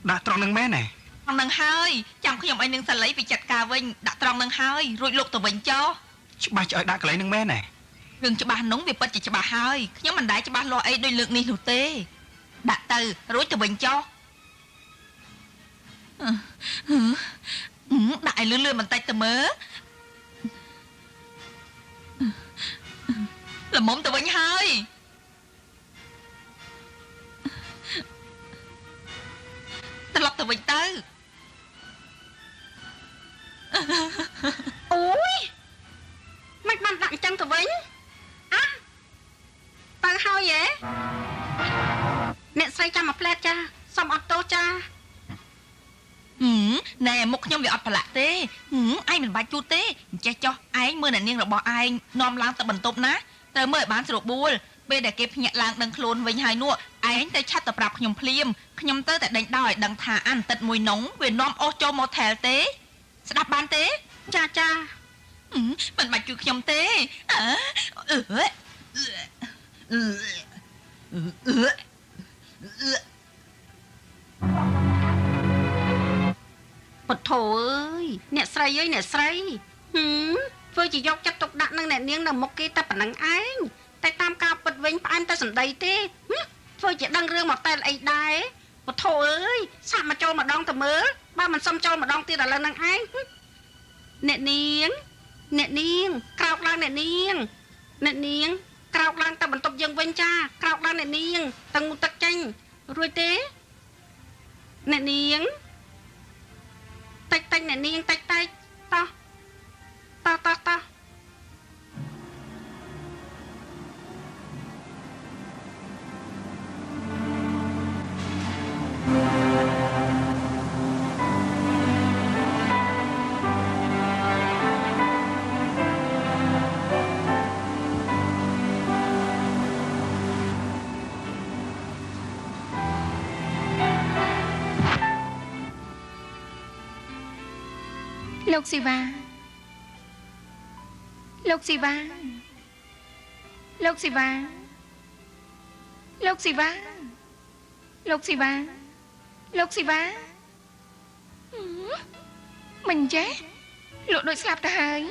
ដាក់ត្រង់នឹងមែនទេត្រង់នឹងហើយចាំខ្ញុំឲ្យនាងសាលីពីចាត់ការវិញដាក់ត្រង់នឹងហើយរួចលោកទៅវិញចុះច្បាស់ឲ្យដាក់កន្លែងនឹងមែនទេរឿងច្បាស់នោះវាពិតជាច្បាស់ហើយខ្ញុំមិនដែលច្បាស់លាស់អីដូចលើកនេះនោះទេដាក់ទៅរួចទៅវិញចុះដាក់ឲ្យលឿនលឿនបន្តិចទៅមើលល្មមទៅវិញហើយ ត្រឡប់ទៅវិញទៅអូយមិនបានដាក់អញ្ចឹងទៅវិញអាទៅហើយហ៎អ្នកស្រីចាំមួយផ្លែតចាសុំអត់ទោសចាណែមុខខ្ញុំវាអត់ប្រឡាក់ទេឯងមិនបាច់ជូតទេចេះចោះឯងមើលអ្នកនាងរបស់ឯងនាំឡើងទៅបន្ទប់ណាត្រូវមើលឲ្យបានស្រួលបួលពេលដែលគេភ្ញាក់ឡើងដឹងខ្លួនវិញហើយនោះឯងទៅឆាត់ទៅប្រាប់ខ្ញុំភ្លាមខ្ញុំទៅតែដេញដោឲ្យដឹងថាអានតិតមួយនងវានាំអូសចូលម៉ូថែលទេស្ដាប់បានទេចាចាមិនបាច់ជួយខ្ញុំទេអើអឺពធអើយអ្នកស្រីអើយអ្នកស្រីធ្វើជាយកចិត្តទុកដាក់នឹងអ្នកនាងនៅមុខគេតែប៉ុណ្្នឹងឯងតែតាមការពិតវិញផ្អែមតែសម្ដីទេធ្វើជាដឹងរឿងមកតែអីដែរពធអើយសាក់មកចូលម្ដងទៅមើលបើមិនសុំចូលម្ដងទៀតឥឡូវហ្នឹងឯងអ្នកនាងអ្នកនាងក្រោកឡើងអ្នកនាងអ្នកនាងក្រោកឡើងទៅបន្ទប់យើងវិញចាក្រោកឡើងអ្នកនាងទៅងូតទឹកចេញរួចទេអ្នកនាងតិចតិចអ្នកនាងតិចតិចតោះតោះតោះតោះលោកស៊ីវ៉ាលោកស៊ីវ៉ាលោកស៊ីវ៉ាលោកស៊ីវ៉ាលោកស៊ីវ៉ាលោកស៊ីវ៉ាមិនចេះលោកដូចស្លាប់ទៅហើយ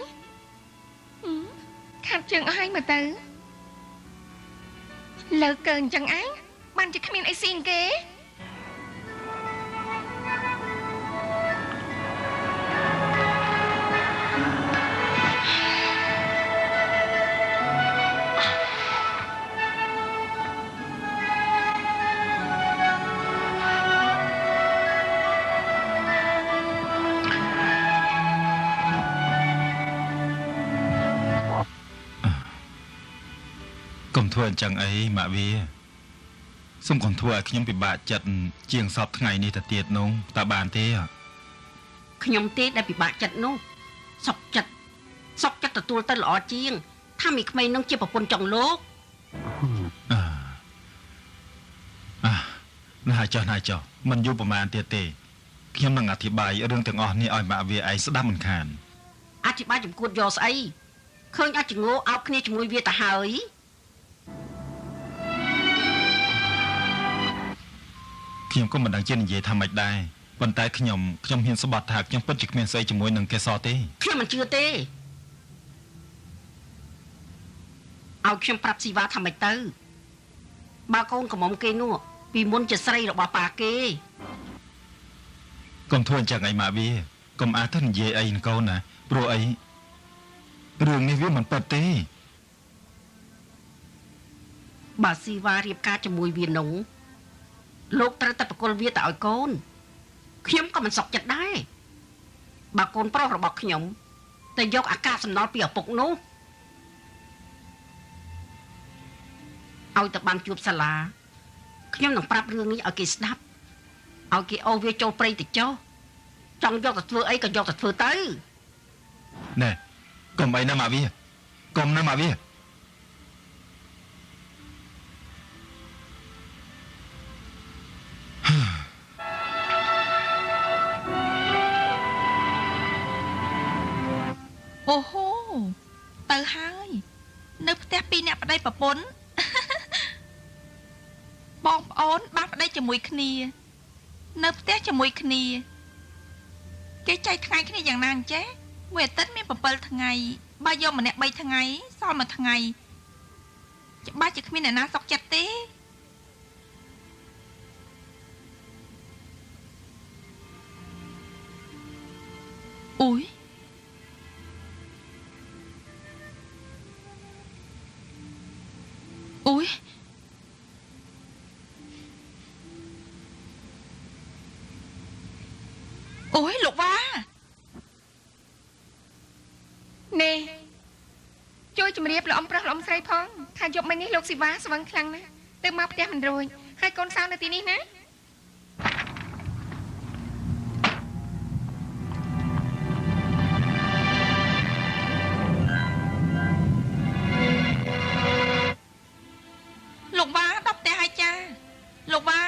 ខាត់ជើងអស់ហើយមើលទៅលើកើអញ្ចឹងឯងបានជាគ្មានអីស៊ីគេកុំធ្វើអញ្ចឹងអីម៉ាក់វាសូមកុំធ្វើឲ្យខ្ញុំពិបាកចិត្តជាងសពថ្ងៃនេះទៅទៀតនោះតើបានទេខ្ញុំទេដែលពិបាកចិត្តនោះសុកចិត្តសុកចិត្តទទួលទៅល្អជាងថាមីក្មេងនោះជាប្រពន្ធចុងលោកអាណាចុះណាចុះមិនយូរប្រហែលទៀតទេខ្ញុំនឹងអធិប្បាយរឿងទាំងអស់នេះឲ្យម៉ាក់វាឯងស្ដាប់មិនខានអធិប្បាយចំគួតយកស្អីឃើញអាចចងោអោបគ្នាជាមួយវាទៅហើយខ្ញុំក៏មិនដឹងជានិយាយថាម៉េចដែរប៉ុន្តែខ្ញុំហ៊ានស្បត់ថាខ្ញុំពិតជាគ្មានស្អីជាមួយនឹងកេសរទេខ្ញុំមិនជឿទេឲ្យខ្ញុំប្រាប់ស៊ីវ៉ាថាម៉េចទៅបើកូនកំមុំគេនោះពីមុនជាស្រីរបស់ប៉ាគេកុំធ្វើអញ្ចឹងអីម៉ាក់វាកុំអាចទៅនិយាយអីនឹងកូនណាព្រោះអីរឿងនេះវាមិនពិតទេបើស៊ីវ៉ារៀបការជាមួយវានោះលោកត្រូវតែប្រគល់វាទៅឲ្យកូនខ្ញុំក៏មិនសុខចិត្តដែរបើកូនប្រុសរបស់ខ្ញុំតែយកអាកាសសំណល់ពីឪពុកនោះឲ្យទៅបានជួបសាលាខ្ញុំនឹងប្រាប់រឿងនេះឲ្យគេស្ដាប់ឲ្យគេអូសវាចូលព្រៃទៅចុះចង់យកទៅធ្វើអីក៏យកទៅធ្វើទៅណែកុំអីណាម៉ាក់វាកុំណាម៉ាក់វាអូហូទៅហើយនៅផ្ទះពីរអ្នកប្តីប្រពន្ធបងប្អូនបានប្តីជាមួយគ្នានៅផ្ទះជាមួយគ្នាគេចែកថ្ងៃគ្នាយ៉ាងណាអញ្ចេះមួយអាទិត្យមាន7ថ្ងៃបើយកម្នាក់3ថ្ងៃសល់មួយថ្ងៃច្បាស់ជាគ្មានអ្នកណាសុខចិត្តទេអូយអូយ អូយលោកវ៉ា នេះជួយជម្រាបលោកអ៊ំប្រុសលោកអ៊ំស្រីផងថាយប់មិញនេះលោកស៊ីវ៉ាស្វឹងខ្លាំងណាស់ទៅមកផ្ទះមិនរួចហើយកូនសៅនៅទីនេះណា លោកវ៉ាដល់ផ្ទះហើយចាលោកវ៉ា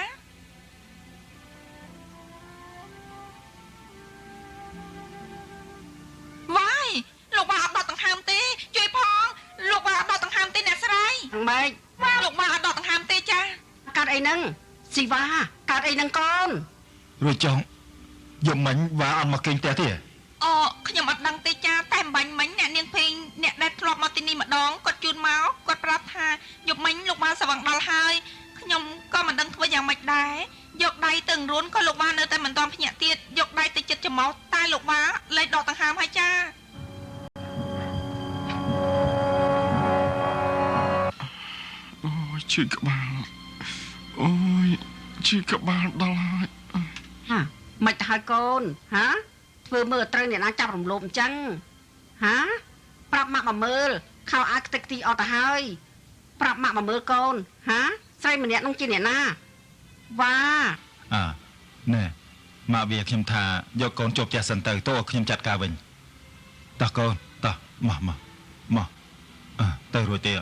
វ៉ាយលោកវ៉ាអត់ដកដង្ហើមទេជួយផងលោកវ៉ាអត់ដកដង្ហើមទេអ្នកស្រី ម៉េច លោកវ៉ាអត់ដកដង្ហើមទេចា កាត់អីហ្នឹងស៊ីវ៉ាកាត់អីហ្នឹងកូន រួចចង់យប់មិញវ៉ាអត់មកគេងផ្ទះទេ អូខ្ញុំអត់ដឹងទេចាតែអំបញ្ញមិញអ្នកនាងភេងអ្នកដែលធ្លាប់មកទីនេះម្ដងគាត់ជូនមកគាត់ប្រាប់ថាយប់មិញលោកវ៉ាស្វឹងដល់ហើយខ្ញុំក៏មិនដឹងធ្វើយ៉ាងម៉េចដែរយកដៃទៅរួនក៏លោកវ៉ានៅតែមិនទាន់ភ្ញាក់ទៀតយកដៃទៅចិត្តច្រមុះតែលោកវ៉ាលែងដកដង្ហើមហើយចា អូយឈឺក្បាលអូយឈឺក្បាលដល់ហើយ ហាមិនទៅហើយកូនហាធ្វើមើលត្រូវអ្នកណាចាប់រំលោភអញ្ចឹងហាប្រាប់ម៉ាក់មកមើលខោអាវខ្ទេចខ្ទីអត់ទៅហើយប្រាប់ម៉ាក់មកមើលកូនហាស្រីម្នាក់នោះជាអ្នកណាវ៉ា អើណែម៉ាក់វាខ្ញុំថាយកកូនចូលផ្ទះសិនទៅតោះខ្ញុំចាត់ការវិញតោះកូនតោះមកមកមកអើទៅរួចទេ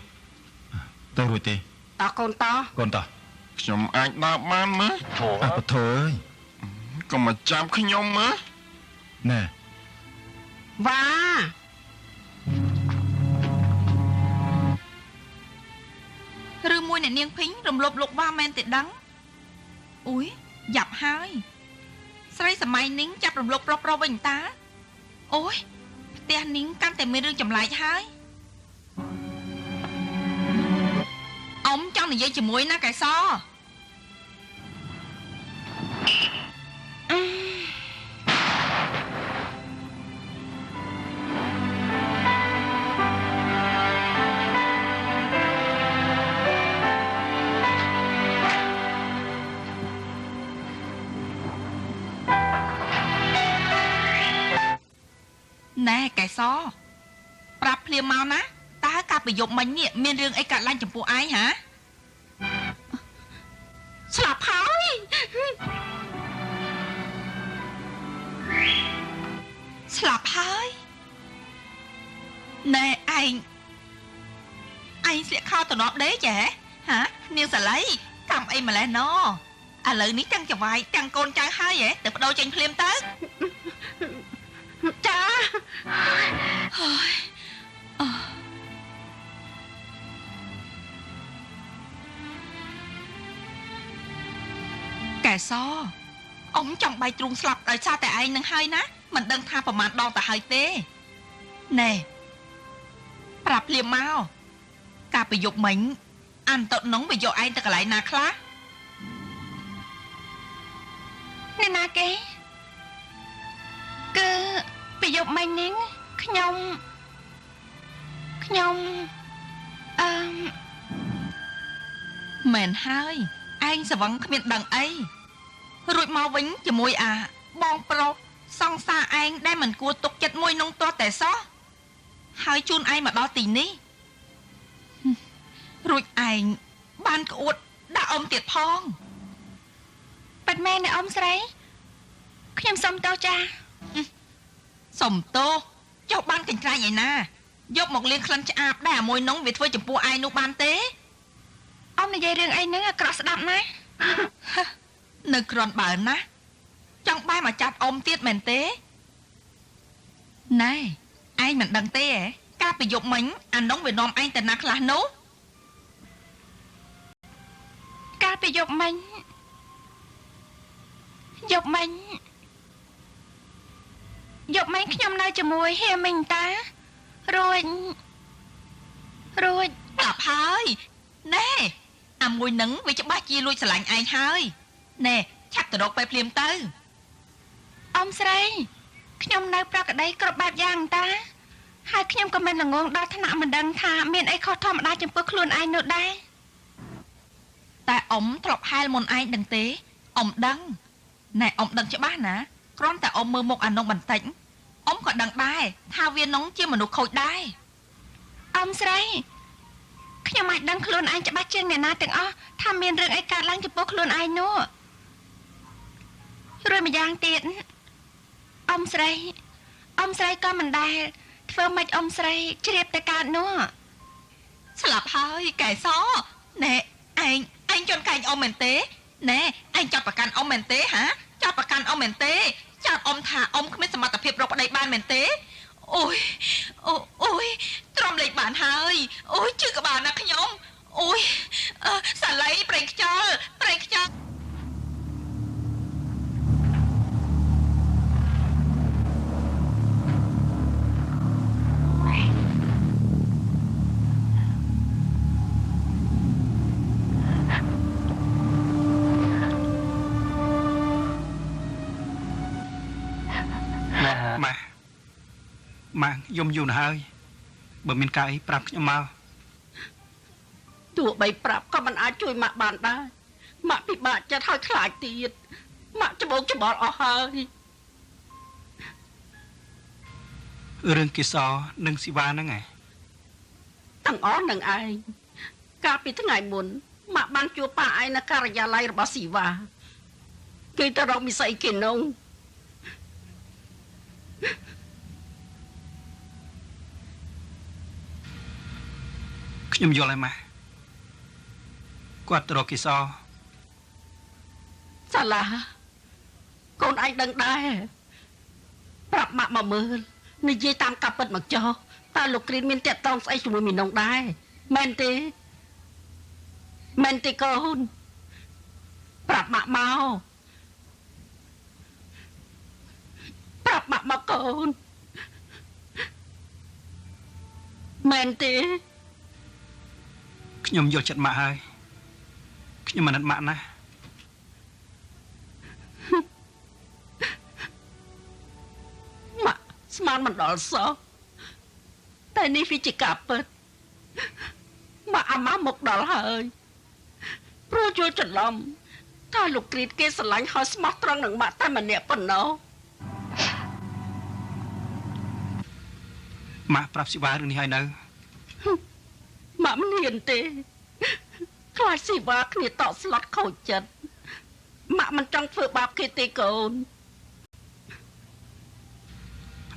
ទៅរួចទេ តោះកូនតោះ កូនតោះ ខ្ញុំអាចដើរបានមើល អបធើយ កុំមកចាប់ខ្ញុំមើល ណែ វ៉ា ឬមួយអ្នកនាងភីងរំលោភលោកវ៉ាមែនទេដឹងអូយយ៉ាប់ហើយស្រីសម័យនេះចាប់រំលោភប្រុសប្រុសវិញតាអូយផ្ទះនេះកាន់តែមានរឿងចម្លែកហើយអ៊ំចង់និយាយជាមួយណាកែសណែកែសប្រាប់ភ្លាមមកណាតើកាលពីយប់មិញនេះមានរឿងអីកើតឡើងចំពោះឯងហា ស្លាប់ហើយ ស្លាប់ហើយណែឯងឯងស្លៀកខោតំណប់ដេកចេះហានាងសាលីកម្មអីម្លេះណឥឡូវនេះទាំងចវាយទាំងកូនចៅហើយហ៎ទៅបដូរចេញភ្លាមទៅ ចា ហើយកែសអ៊ំចង់បាយទ្រូងស្លាប់ដោយសារតែឯងនឹងហើយណាមិនដឹងថាប្រមាណដងទៅហើយទេណែប្រាប់ភ្លាមមកកាលពីយប់មិញអានតនងវាយកឯងទៅកន្លែងណាខ្លះ អ្នកណាគេគឺពីយប់មិញនេះខ្ញុំខ្ញុំអឺ មែនហើយឯងស្វឹងគ្មានដឹងអីរួចមកវិញជាមួយអាបងប្រុសសង្សារឯងដែលមិនគួរទុកចិត្តមួយនងទាស់តែសោះហើយជូនឯងមកដល់ទីនេះរួចឯងបានក្អួតដាក់អ៊ំទៀតផង ពិតមែនណាអ៊ំស្រីខ្ញុំសុំទោសចា សុំទោសចុះបានកញ្ច្រែងឯណាយកមកលាងក្លិនឆ្អាបដែរអាមួយនងវាធ្វើចំពោះឯងនោះបានទេ អ៊ំនិយាយរឿងអីហ្នឹងអាក្រក់ស្ដាប់ណាស់ នៅគ្រាន់បើណាចង់បែរមកចាប់អ៊ំទៀតមែនទេណែឯងមិនដឹងទេហ៎កាលពីយប់មិញអានងវានាំឯងទៅណាខ្លះនោះ កាលពីយប់មិញយប់មិញយប់មិញខ្ញុំនៅជាមួយហៀមីងតារួចរួច ស្លាប់ហើយណែអាមួយនឹងវាច្បាស់ជាលួចស្រឡាញ់ឯងហើយណែឆាប់ទៅរកពេលភ្លាមទៅ អ៊ំស្រីខ្ញុំនៅប្រក្តីគ្រប់បែបយ៉ាងតាហើយខ្ញុំក៏មិនល្ងងដល់ថ្នាក់មិនដឹងថាមានអីខុសធម្មតាចំពោះខ្លួនឯងនោះដែរ តែអ៊ំធ្លាប់ហែលមុនឯងដឹងទេអ៊ំដឹងណែអ៊ំដឹងច្បាស់ណា គ្រាន់តែអ៊ំមើលមុខអានងបន្តិចអ៊ំក៏ដឹងដែរថាវានងជាមនុស្សខូចដែរ អ៊ំស្រីខ្ញុំអាចដឹងខ្លួនឯងច្បាស់ជាងអ្នកណាទាំងអស់ថាមានរឿងអីកើតឡើងចំពោះខ្លួនឯងនោះរួចម្យ៉ាងទៀតអ៊ំស្រីអ៊ំស្រីក៏មិនដែលធ្វើម៉េចអ៊ំស្រីជ្រាបតែកើតនោះ ស្លាប់ហើយកែសណែឯងឯងជន់កែងអ៊ំមែនទេណែឯងចាប់ប្រកាន់អ៊ំមែនទេហាចាប់ប្រកាន់អ៊ំមែនទេចាប់អ៊ំថាអ៊ំគ្មានសមត្ថភាពរកប្តីបានមែនទេអូយអូអូយទ្រាំលេខបានហើយអូយជឿក្បាលណាខ្ញុំអូយសាលីប្រេងខ្យល់ប្រេងខ្យល់ ម៉ាម៉ាយំយូរណាស់ហើយបើមានការអីប្រាប់ខ្ញុំមក ទោះបីប្រាប់ក៏មិនអាចជួយម៉ាក់បានដែរម៉ាក់ពិបាកចិត្តហើយខ្លាចទៀតម៉ាក់ច្បោកច្បល់អស់ហើយ រឿងគិសរនិងស៊ីវ៉ាហ្នឹងឯង ទាំងអស់នឹងឯងកាលពីថ្ងៃមុនម៉ាក់បានជួបប៉ាឯងនៅការិយាល័យរបស់ស៊ីវ៉ាគេទៅរកមិស័យគេនង ខ្ញុំយល់ហើយម៉ាក់គាត់ទៅរកគិសរ សាឡាកូនឯងដឹងដែរប្រាប់ម៉ាក់មកមើលនិយាយតាមការពិតមកចោះតើលោកគ្រីនមានតាក់ទងស្អីជាមួយមីនងដែរមែនទេមែនទេកូនប្រាប់ម៉ាក់មកប្រាប់ម៉ាក់មកកូនមែនទេ ខ្ញុំយល់ចិត្តម៉ាក់ហើយខ្ញុំអាណិតម៉ាក់ណាស់ ម៉ាក់ស្មានមិនដល់សោះតែនេះវាជាការពិតម៉ាក់អាម៉ាមកដល់ហើយព្រោះយល់ច្រឡំថាលោកគ្រីតគេស្រឡាញ់ហើយស្មោះត្រង់នឹងម៉ាក់តែម្នាក់ប៉ុណ្ណោះ ម៉ាក់ប្រាប់ស៊ីវ៉ារឿងនេះហើយនៅ ម៉ាក់មិនហ៊ានទេខ្លាចស៊ីវ៉ាគ្នាតក់ស្លុតខូចចិត្តម៉ាក់មិនចង់ធ្វើបាបគេទេកូន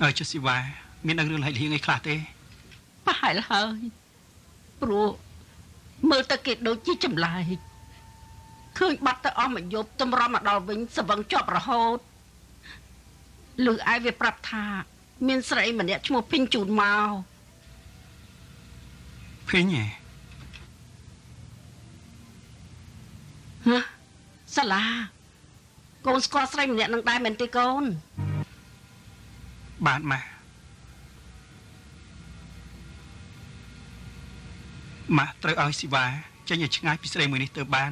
ហើយចុះស៊ីវ៉ាមានដឹងរឿងលហិលហៀងអីខ្លះទេ ប្រហែលហើយព្រោះមើលទៅគេដូចជាចម្លែកឃើញបាត់ទៅអស់មួយយប់តម្រាំមកដល់វិញស្វឹងជាប់រហូតឮឯងវាប្រាប់ថាមានស្រីម្នាក់ឈ្មោះភីងជូនមក ភីងហ៎ ហ៎សាឡាកូនស្គាល់ស្រីម្នាក់នឹងដែរមែនទេកូន បាទម៉ាក់ម៉ាក់ត្រូវឲ្យស៊ីវ៉ាចេញឲ្យឆ្ងាយពីស្រីមួយនេះទៅបាន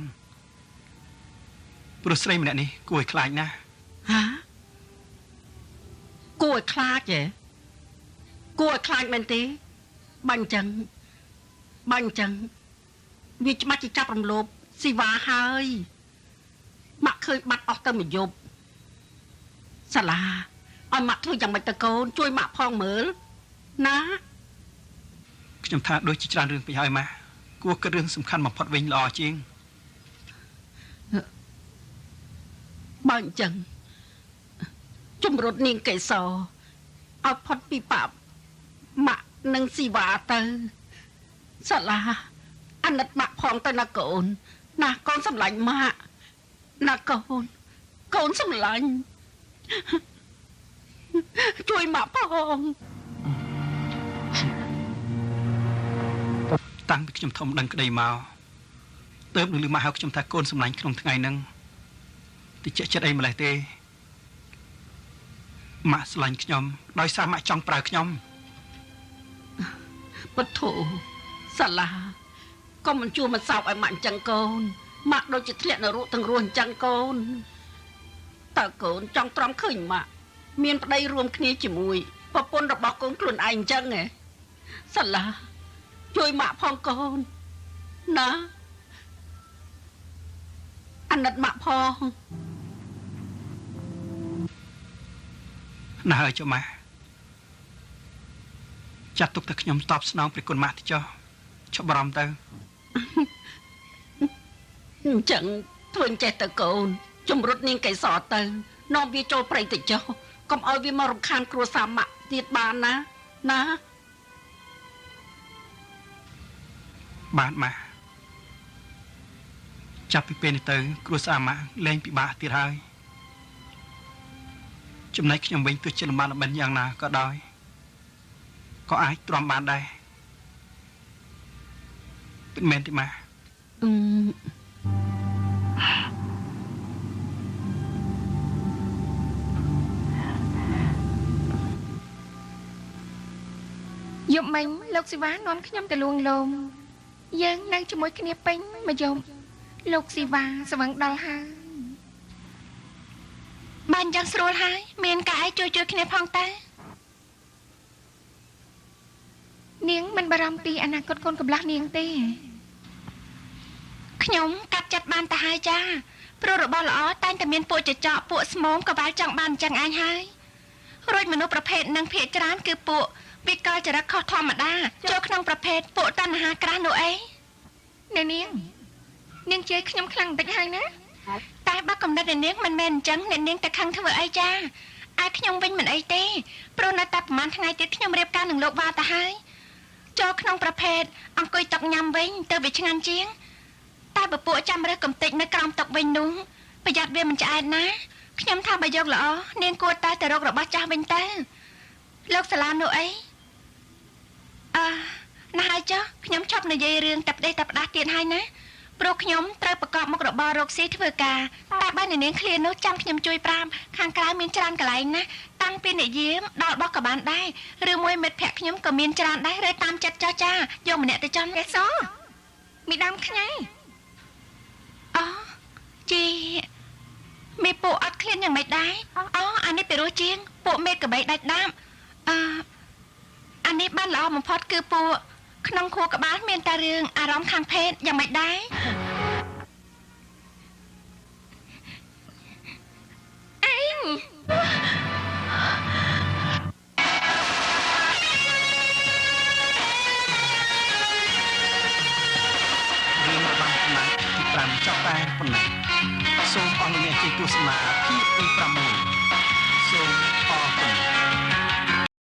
ព្រោះស្រីម្នាក់នេះគួរឲ្យខ្លាចណាស់ ហាគួរឲ្យខ្លាចហ៎គួរឲ្យខ្លាចមែនទេបាញ់ចឹងបាញ់ចឹងវាច្បាស់ជាចាប់រំលោភស៊ីវ៉ាហើយម៉ាក់ឃើញបាត់អស់ទៅមួយយប់សាឡាឲ្យម៉ាក់ធ្វើយ៉ាងម៉េចទៅកូនជួយម៉ាក់ផងមើលណា ខ្ញុំថាដូចជាច្រើនរឿងពេកហើយម៉ាក់គួរគិតរឿងសំខាន់បំផុតវិញល្អជាង បើអញ្ចឹងជំរុតនាងកេសរឲ្យផុតពីបាបម៉ាក់និងស៊ីវ៉ាទៅសាឡាអាណិតម៉ាក់ផងទៅណាកូនណាកូនសម្លាញ់ម៉ាក់ណាកូនកូនសម្លាញ់ជួយម៉ាក់ផង តាំងពីខ្ញុំធំដឹងក្តីមកទើបនឹងលឺម៉ាក់ហៅខ្ញុំថាកូនសម្លាញ់ក្នុងថ្ងៃហ្នឹងតិចចិត្តអីម្លេះទេម៉ាក់ស្រឡាញ់ខ្ញុំដោយសារម៉ាក់ចង់ប្រើខ្ញុំ ពុទ្ធោសាឡាកុំមិនជួមិនសោកឲ្យម៉ាក់អញ្ចឹងកូនម៉ាក់ដូចជាធ្លាក់នៅរកទាំងរស់អញ្ចឹងកូនតើកូនចង់ទ្រាំឃើញម៉ាក់មានប្តីរួមគ្នាជាមួយប្រពន្ធរបស់កូនខ្លួនឯងអញ្ចឹងហ៎សាឡាជួយម៉ាក់ផងកូនណាអាណិតម៉ាក់ផង ណាស់ហើយចុះម៉ាក់ចាត់ទុកតែខ្ញុំតបស្នងព្រះគុណម៉ាក់ទៅចុះឈប់បារម្ភទៅ អញ្ចឹងធ្វើចេះទៅកូនជំរុតនាងកេសរទៅនាំវាចូលព្រៃទៅចុះកុំឲ្យវាមករំខានគ្រួសារម៉ាក់ទៀតបានណាណា បានម៉ាក់ចាប់ពីពេលនេះទៅគ្រួសារម៉ាក់លែងពិបាកទៀតហើយចំណែកខ្ញុំវិញទោះជាលំបាកលំបិនយ៉ាងណាក៏ដោយក៏អាចទ្រាំបានដែរពិតមែនទេម៉ាក់ យប់មិញលោកស៊ីវ៉ានាំខ្ញុំទៅលួងលោមយើងនៅជាមួយគ្នាពេញមួយយប់លោកស៊ីវ៉ាស្វឹងដល់ហើយបានយ៉ាងស្រួលហើយមានការឯងជួយគ្នាផងតើនាងមិនបារម្ភពីអនាគតកូនកំឡោះនាងទេខ្ញុំកាត់ចិត្តបានទៅហើយចាព្រោះរបស់ល្អតែងតែមានពួកចចកពួកស្មោមកវ៉ាល់ចង់បានអញ្ចឹងឯងហើយរួចមនុស្សប្រភេទនឹងភាកច្រើនគឺពួកវិកលចរិតខុសធម្មតាចូលក្នុងប្រភេទពួកតណ្ហាក្រាស់នោះអីអ្នកនាងនាងជេរខ្ញុំខ្លាំងបន្តិចហើយណាតែបើកំណត់អ្នកនាងមិនមែនអញ្ចឹងអ្នកនាងតែខឹងធ្វើអីចាឯខ្ញុំវិញមិនអីទេព្រោះនៅតែប្រហែលថ្ងៃទៀតខ្ញុំរៀបការនឹងលោកវ៉ាទៅហើយចូលក្នុងប្រភេទអង្គុយតុកញ៉ាំវិញទៅវាឆ្ងាញ់ជាងតែបើពួកចាំរើសកំតិចនៅក្រោមតុកវិញនោះប្រយ័ត្នវាមិនឆ្អែតណាខ្ញុំថាបើយកល្អនាងគួរតែទៅរករបស់ចាស់វិញទៅលោកសាឡានោះអីអើណាស់ហើយចុះខ្ញុំឈប់និយាយរឿងតែប្តេសតែផ្ដាស់ទៀតហើយណាព្រោះខ្ញុំត្រូវប្រកបមុខរបររកស៊ីធ្វើការតែបើអ្នកនាងឃ្លានោះចាំខ្ញុំជួយប្រាប់ខាងក្រៅមានច្រើនកន្លែងណាតាំងពីនិយាមដល់បោះក៏បានដែរឬមួយមិត្តភក្តិខ្ញុំក៏មានច្រើនដែររើតាមចិត្តចោះចាយកម្នាក់ទៅចំកេសមីដាំខ្ញែអូជីមេពួកអត់ឃ្លានយ៉ាងម៉េចដែរអូអានេះពីរោះជាងពួកមេកបីដាច់ដាមអឺអានេះបានល្អបំផុតគឺពួកក្នុងខួរក្បាលមានតែរឿងអារម្មណ៍ខាងភេទយ៉ាងម៉េចដែរឯង រឿងរបាំកំណាចទី5ចប់តែប៉ុណ្ណេះសូមអស់លោកអ្នកជិះទស្សនាភាគទី6សូម